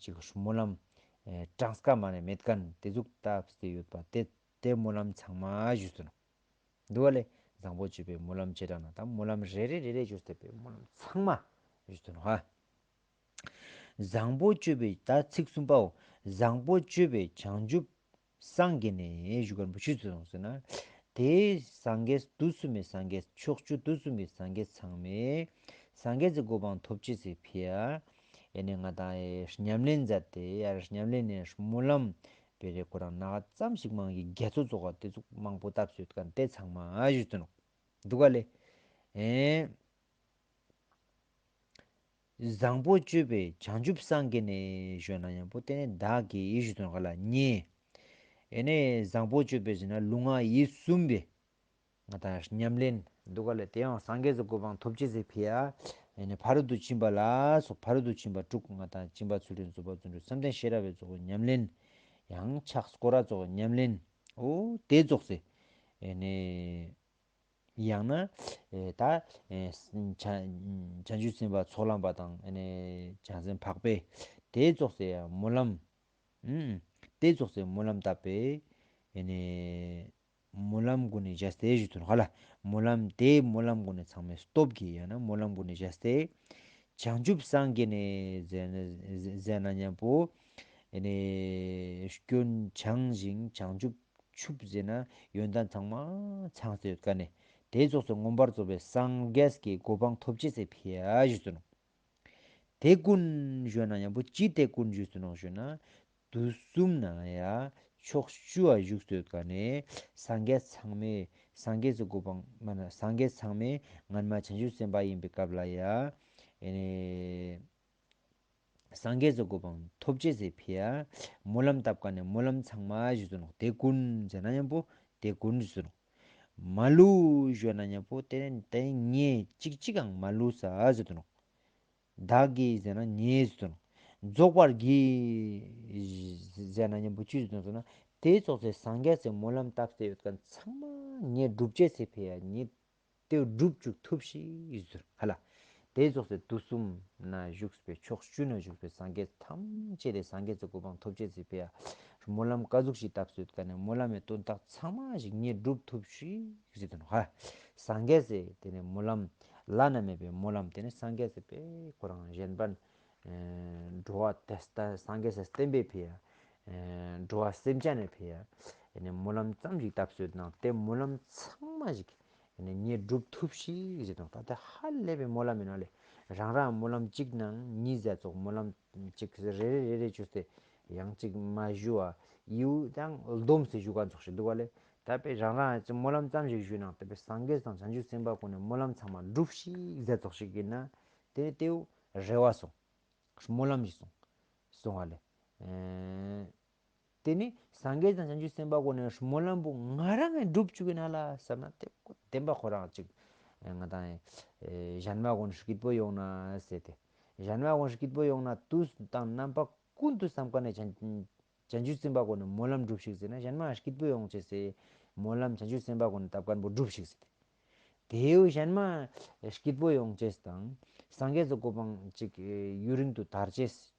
ཅིག་སྨོན་ལམ་ཨེ་གྲངས་ཀ་མ་ནས་མེད་མཁན་དེ་ཟུག་བཏབ་སྟེ་ཡོད་པ་དེ་དེ་སྨོན་ལམ་ཚང་མ་ཞུས་སོ་ནོག་འདུག་ག་ལེ། བཟང་པོ་སྤྱོད་པའི་སྨོན་ལམ་བྱེ་བྲག་རྣམས་དང་སྨོན་ལམ་རེ་རེ་རེ་རེ་བརྗོད་བྱས་པའི་སྨོན་ལམ་ཚང་མ་བརྗོད་དོ་ནོ་ཧ། བཟང་པོ་སྤྱོད་པའི་ད་ཚིག་གསུམ་པའོ། བཟང་པོ་སྤྱོད་པའི་བྱང་ཆུབ་སངས་རྒྱས་ནས་ཞུ་མཁན་པོ་ཆུ་ཚོད་སོང་ཟེར་ན། དེའི་སངས་རྒྱས་དུས་གསུམ་པའི་སངས་རྒྱས་ཕྱོགས་བཅུ་དུས་གསུམ་གྱི་སངས་རྒྱས་ཚང་མས་སངས་རྒྱས་ཀྱི་གོ་འཕང་ཐོབ་ཅེས་སི་ཕི་ཡ། ཨེ་ནས་ང་དང་ཨེ་ཉམས་ལེན་མཛད་དེ་ཡར་ཉམས་ལེན་ནས་སྨོན་ལམ། པེ་རེ་ཁོ་རང་ནག་ཙམ་ཞིག་མང་གི་རྒྱ་མཚོ་རྫོགས་པ་དེ་ཚོ་མང་པོ་བཏབ་སོད་མཁན་དེ་ཚང་མ་ཞུ་དོ་ནོ། འདུག་ག་ལེ། ཨེ། བཟང་པོ་སྤྱོད་པའི་བྱང་ཆུབ་སངས་རྒྱས་ནས་ཞུ་ན་ཡང་པོ་དེ་ནས་བདག་གིས་ཞུ་དོ་ནོ་ག་ལ་ཉེ། ཨེ་ནས་བཟང་པོ་སྤྱོད་པའི་ཟེར་ན་ལུས་ངག་ཡིད་གསུམ་པའི། ང་དང་ཉམས་ལེན་འདུག་ག་ལེ། དེ་ཡང་སངས་རྒྱས་ཀྱི་གོ་འཕང་ཐོབ་ཅེས་སི་ཕི་ཡ། ཨེ་ནི་ཕ་རོལ་ཏུ་ཕྱིན་པ་ལ་སོགས་ཕ་རོལ་ཏུ་ཕྱིན་པ་དྲུག་ང་དང་སྦྱིན་པ་ཚུལ་ཁྲིམས་རྫོགས་པ་བརྩོན་འགྲུས་བསམ་གཏན་ཤེས་རབ་པའི་རྫོགས་པའི་ཉམས་ལེན། ཡང་ཕྱག་སྐོར་ར་རྫོགས་པའི་ཉམས་ལེན། འོ་དེ་རྫོགས་སེ། ཨེ་ནི། ཡང་ན། ཨེ་ད། ཨེ་བྱང་བྱང་ཆུབ་སེམས་དཔའ་ཚོགས་ལམ་པ་དང་ཨེ་ནི་བྱང་སེམས་འཕགས་པའི། དེ་རྫོགས་སེ་ཡང་སྨོན་ལམ། ཨུམ། དེ་རྫོགས་སེ་སྨོན་ལམ་བཏབ་པའི། ཨེ་ནི། སྨོན་ལམ་ཀུན་ནས་བཞག་སྟེ་ཞུ་དོན་ཧ་ལ། སྨོན་ལམ་དེ་སྨོན་ལམ་ཀུན་ནས་ཚང་མའི་སྟོབས་ཀྱིས་ཡང་ན་སྨོན་ལམ་ཀུན་ནས་བཞག་སྟེ། བྱང་ཆུབ་སངས་རྒྱས་ནས་ཟེར་ན་ཟེར་ན་མཉམ་པོ་ཨེ་ནི་སྐྱོན་བྱང་ཞིང་བྱང་ཆུབ་ཆུབ་ཟེར་ན་ཡོན་ཏན་ཚང་མ་ཚང་སྟེ་ཡོད་ཀ་ནས་དེ་ཙོགས་སུ་མངོན་པར་རྫོགས་པའི་སངས་རྒྱས་ཀྱི་གོ་འཕང་ཐོབ་ཅེས་སི་ཕི་ཡ་ཞུས་སུ་ནོ། དེ་ཀུན་ཞུས་ན་མཉམ་པོ་ཅི་དེ་ཀུན་ཞུས་སུ་ནོ་ཞུས་ན། དུས་གསུམ་ན་ཡ་ཕྱོགས་བཅུ་བ་བཞུགས་སུ་ཡོད་ཀ་ནས་སངས་རྒྱས་ཚང་མས་སངས་རྒྱས་སི་གོ་འཕང་མ་ན་སངས་རྒྱས་ཚང་མས་སྔན་མ་བྱང་ཆུབ་སེམས་དཔའ་ཡིན་པའི་སྐབས་ལ་ཡ་ཨེ་ནི་སངས་རྒྱས་སི་གོ་འཕང་ཐོབ་ཅེས་སི་ཕི་ཡ་སྨོན་ལམ་བཏབ་ཀ་ནས་སྨོན་ལམ་ཚང་མ་ཞུས་སུ་ནོ། དེ་ཀུན་ཟེར་ན་མཉམ་པོ་དེ་ཀུན་ཞུས་སུ་ནོ། མ་ལུས་ཞུས་ན་མཉམ་པོ་དེ་དེ་ངས་གཅིག་གཅིག་ཀྱང་མ་ལུས་ས་ཞུས་སུ་ནོ། བདག་གིས་ཟེར་ན་ངས་ཟེར་ནོ། རྫོགས་པར་གྱིས་ཟེར་ན་མཉམ་པོ་ཅི་ཟེར་ནོ་ཟེར་ན། དེ་ཙོགས་སེ་སངས་རྒྱས་སི་སྨོན་ལམ་བཏབ་སྟེ་ཡོད་མཁན་ཚང་མ་ངས་སྒྲུབ་ཅེས་སི་ཕི་ཡ་ངས་དེ་སྒྲུབ་བཅུག་ཐུབ་ཤིག་ཟེར་ཧ་ལ། དེ་ཙོགས་སེ་དུས་གསུམ་ན་བཞུགས་པའི་ཕྱོགས་བཅུ་ན་བཞུགས་པའི་སངས་རྒྱས་ཐམས་ཅད་དེ་སངས་རྒྱས་སི་གོ་འཕང་ཐོབ་ཅེས་སི་ཕི་ཡ་སྨོན་ལམ་ག་ཟུག་ཞིག་བཏབ་སྟེ་ཡོད་མཁན་ནས་སྨོན་ལམ་མི་དོན་དག་ཚང་མ་ཞིག་ངས་སྒྲུབ་ཐུབ་ཤིག་ཟེར་དོ་ནོ་ཧ། སངས་རྒྱས་སི་དེ་ནས་སྨོན་ལམ་བླ་ན་མེད་པའི་སྨོན་ལམ་དེ་ནི་སངས་རྒྱས་སི་པའི་ཁོ་རང་གཞན་ཕན་ཨེ་འགྲོ་བ་དེ་ལྟ་སངས་རྒྱས་སི་བསྟན་པའི་ཕི་ཡ་ཨེ་འགྲོ་བ་སེམས་ཅན་ནི་ཕི་ཡ་ཨེ་ནི་སྨོན་ལམ་ཙམ་ཞིག་བཏབ་སོད་ནང་དེ་སྨོན་ལམ་ཚང་མ་ཞིག་ཨེ་ནི་ངས་སྒྲུབ་ཐུབ་ཤིག་ཟེར་དང་ད་དེ་ཧ་ལས་པའི་སྨོན་ལམ་ཡིན་ནོ་ལེ། རང་རང་སྨོན་ལམ་གཅིག་ནང་གཉིས་ཟེར་ཙོགས་སྨོན་ལམ་གཅིག་རེ་རེ་རེ་རེ་བཅོས་ཏེ་ཡང་གཅིག་མ་ཞུ་བ་ཡིའུ་དང་སྡོམ་སེ་ཞུ་ག་ཙོགས་ཤིག་འདུག་བ་ལེ། ད་པའི་རང་རང་ཅི་སྨོན་ལམ་ཙམ་ཞིག་ཞུས་ནང་དེ་པའི་སངས་རྒྱས་དང་བྱང་ཆུབ་སེམས་དཔའ་ཀུན་ནས་སྨོན་ལམ་ཚང་མ་སྒྲུབ་ཤིག་ཟེར་ཙོགས་ཤིག་ཡིན་ན་དེ་དེའུ་རེ་བ་སོང་། སྨོན་ལམ་ཞིག་སོང་། སོང་བ་ལེ། ཨེ། དེ་ནི་སངས་རྒྱས་དང་བྱང་ཆུབ་སེམས་དཔའ་ཀུན་ནས་སྨོན་ལམ་པོ་ང་རང་གིས་སྒྲུབ་བཅུག་གི་ན་ལ་བསམ་ན་དེ་བདེན་པ་ཁོ་རང་ཅིག་ང་དང་ཨེ་གཞན་མ་ཀུན་སྐྱིད་པོ་ཡོང་ན་ཟེར་ཏེ། གཞན་མ་ཀུན་སྐྱིད་པོ་ཡོང་ན་དུས་དང་རྣམ་པ་ཀུན་ཏུ་བསམ་ཀ་ནས་བྱང་བྱང་ཆུབ་སེམས་དཔའ་ཀུན་ནས་སྨོན་ལམ་སྒྲུབ་ཤིག་ཟེར་ན་གཞན་མ་སྐྱིད་པོ་ཡོང་ཅེས་སེ་སྨོན་ལམ་བྱང་ཆུབ་སེམས་དཔའ་ཀུན་ནས་བཏབ་མཁན་པོ་སྒྲུབ་ཤིག་ཟེར་ཏེ། དེའུ་གཞན་མ་སྐྱིད་པོ་ཡོང་ཅེས་དང་སངས་རྒྱས་སུ་གོ་འཕང་ཅིག་ཡུན་རིང་དུ་དར་ཅེས་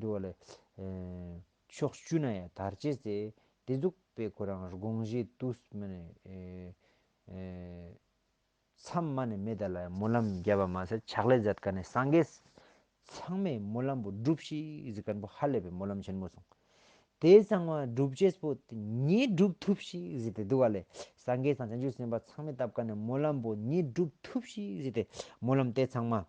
འདུག་བ་ལས། ཕྱོགས་བཅུ་ན་ཡང་དར་ཅེས་ཏེ་དེ་ཟུག་པའི་ཁོ་རང་དགོངས་གཞི་དུས་མ་ནས། མཚམས་མ་ནས་མེད་ད་ལ་སྨོན་ལམ་བརྒྱབ་པ་མ་ཟད་ཕྱག་ལས་མཛད་མཁན་ནས་སངས་རྒྱས་ཚང་མས་སྨོན་ལམ་པོ་སྒྲུབས་ཤིག་ཟེར་མཁན་པོ་ཧ་ལས་པའི་སྨོན་ལམ་ཆེན་མོ་སོང་། དེ་ཚང་མ་སྒྲུབ་ཅེས་པོ་ངས་སྒྲུབ་ཐུབ་ཤིག་ཟེར་ཏེ་འདུག་བ་ལས། སངས་རྒྱས་དང་བྱང་ཆུབ་སེམས་དཔའ་ཚང་མས་བཏབ་མཁན་ནས་སྨོན་ལམ་པོ་ངས་སྒྲུབ་ཐུབ་ཤིག་ཟེར་ཏེ་སྨོན་ལམ་དེ་ཚང་མ།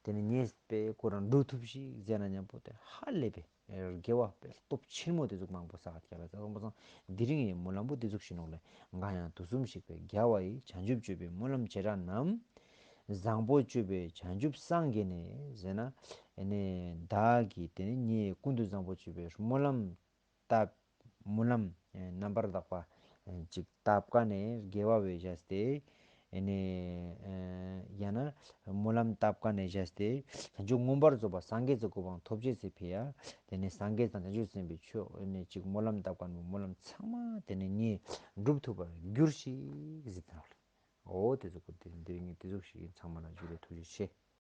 དེ་ནས་ངས་པའི་ཁོ་རང་འགྲུབ་ཐུབ་ཤིག་ཟེར་ན་མཉམ་པོ་དེ་ཧ་ལས་པའི་དགེ་བ་པའི་སྟོབས་ཆེན་མོ་དེ་ཟུག་མང་པོ་བསགས་ཀྱང་ལ་ཟེར་སོང་པ་སང་དེ་རིང་ཡི་སྨོན་ལམ་པོ་དེ་ཟུག་ཤིག་ནོག་ལས། འགའ་ཡང་དུས་གསུམ་གཤེགས་པའི་རྒྱལ་བ་ཡི། བྱང་ཆུབ་སྤྱོད་པའི་སྨོན་ལམ་བྱེ་བྲག་རྣམས། བཟང་པོ་སྤྱོད་པའི་བྱང་ཆུབ་སངས་རྒྱས་ནས་ཟེར་ན། ཨེ་ནས་བདག་གིས་དེ་ནས་ངས་ཀུན་ཏུ་བཟང་པོ་སྤྱོད་པའི་སྨོན་ལམ་བཏབ། སྨོན་ལམ་ཨེ་རྣམ་པར་དག་པ་ཨེ་ཅིག་བཏབ་ཀ་ནས་དགེ་བ་བས་བྱས་ཏེ། ཨེ་ནས་ཨེ་ཡང་ན་སྨོན་ལམ་བཏབ་ཀ་ནས་བྱས་ཏེ་བྱང་ཆུབ་མངོན་པར་རྫོགས་པ་སངས་རྒྱས་ཀྱི་གོ་འཕང་ཐོབ་ཅེས་སི་ཕི་ཡ། དེ་ནས་སངས་རྒྱས་དང་བྱང་ཆུབ་སེམས་དཔའི་ཆོས་ཨེ་ནས་ཅིག་སྨོན་ལམ་བཏབ་ཀ་ནས་སྨོན་ལམ་ཚང་མ་དེ་ནས་ངས་འགྲུབ་ཐུབ་པར་འགྱུར་ཞིག་ཟེར་ཏེ་ནོག་ལེ། འོ་དེ་ཚོ་ཀུན་དེ་འདིར་ངས་དེ་ཚོ་ཞིག་ཡིན། ཚང་མ་ལ་ཇུ་ལེ་ཐུགས་རྗེ་ཆེ།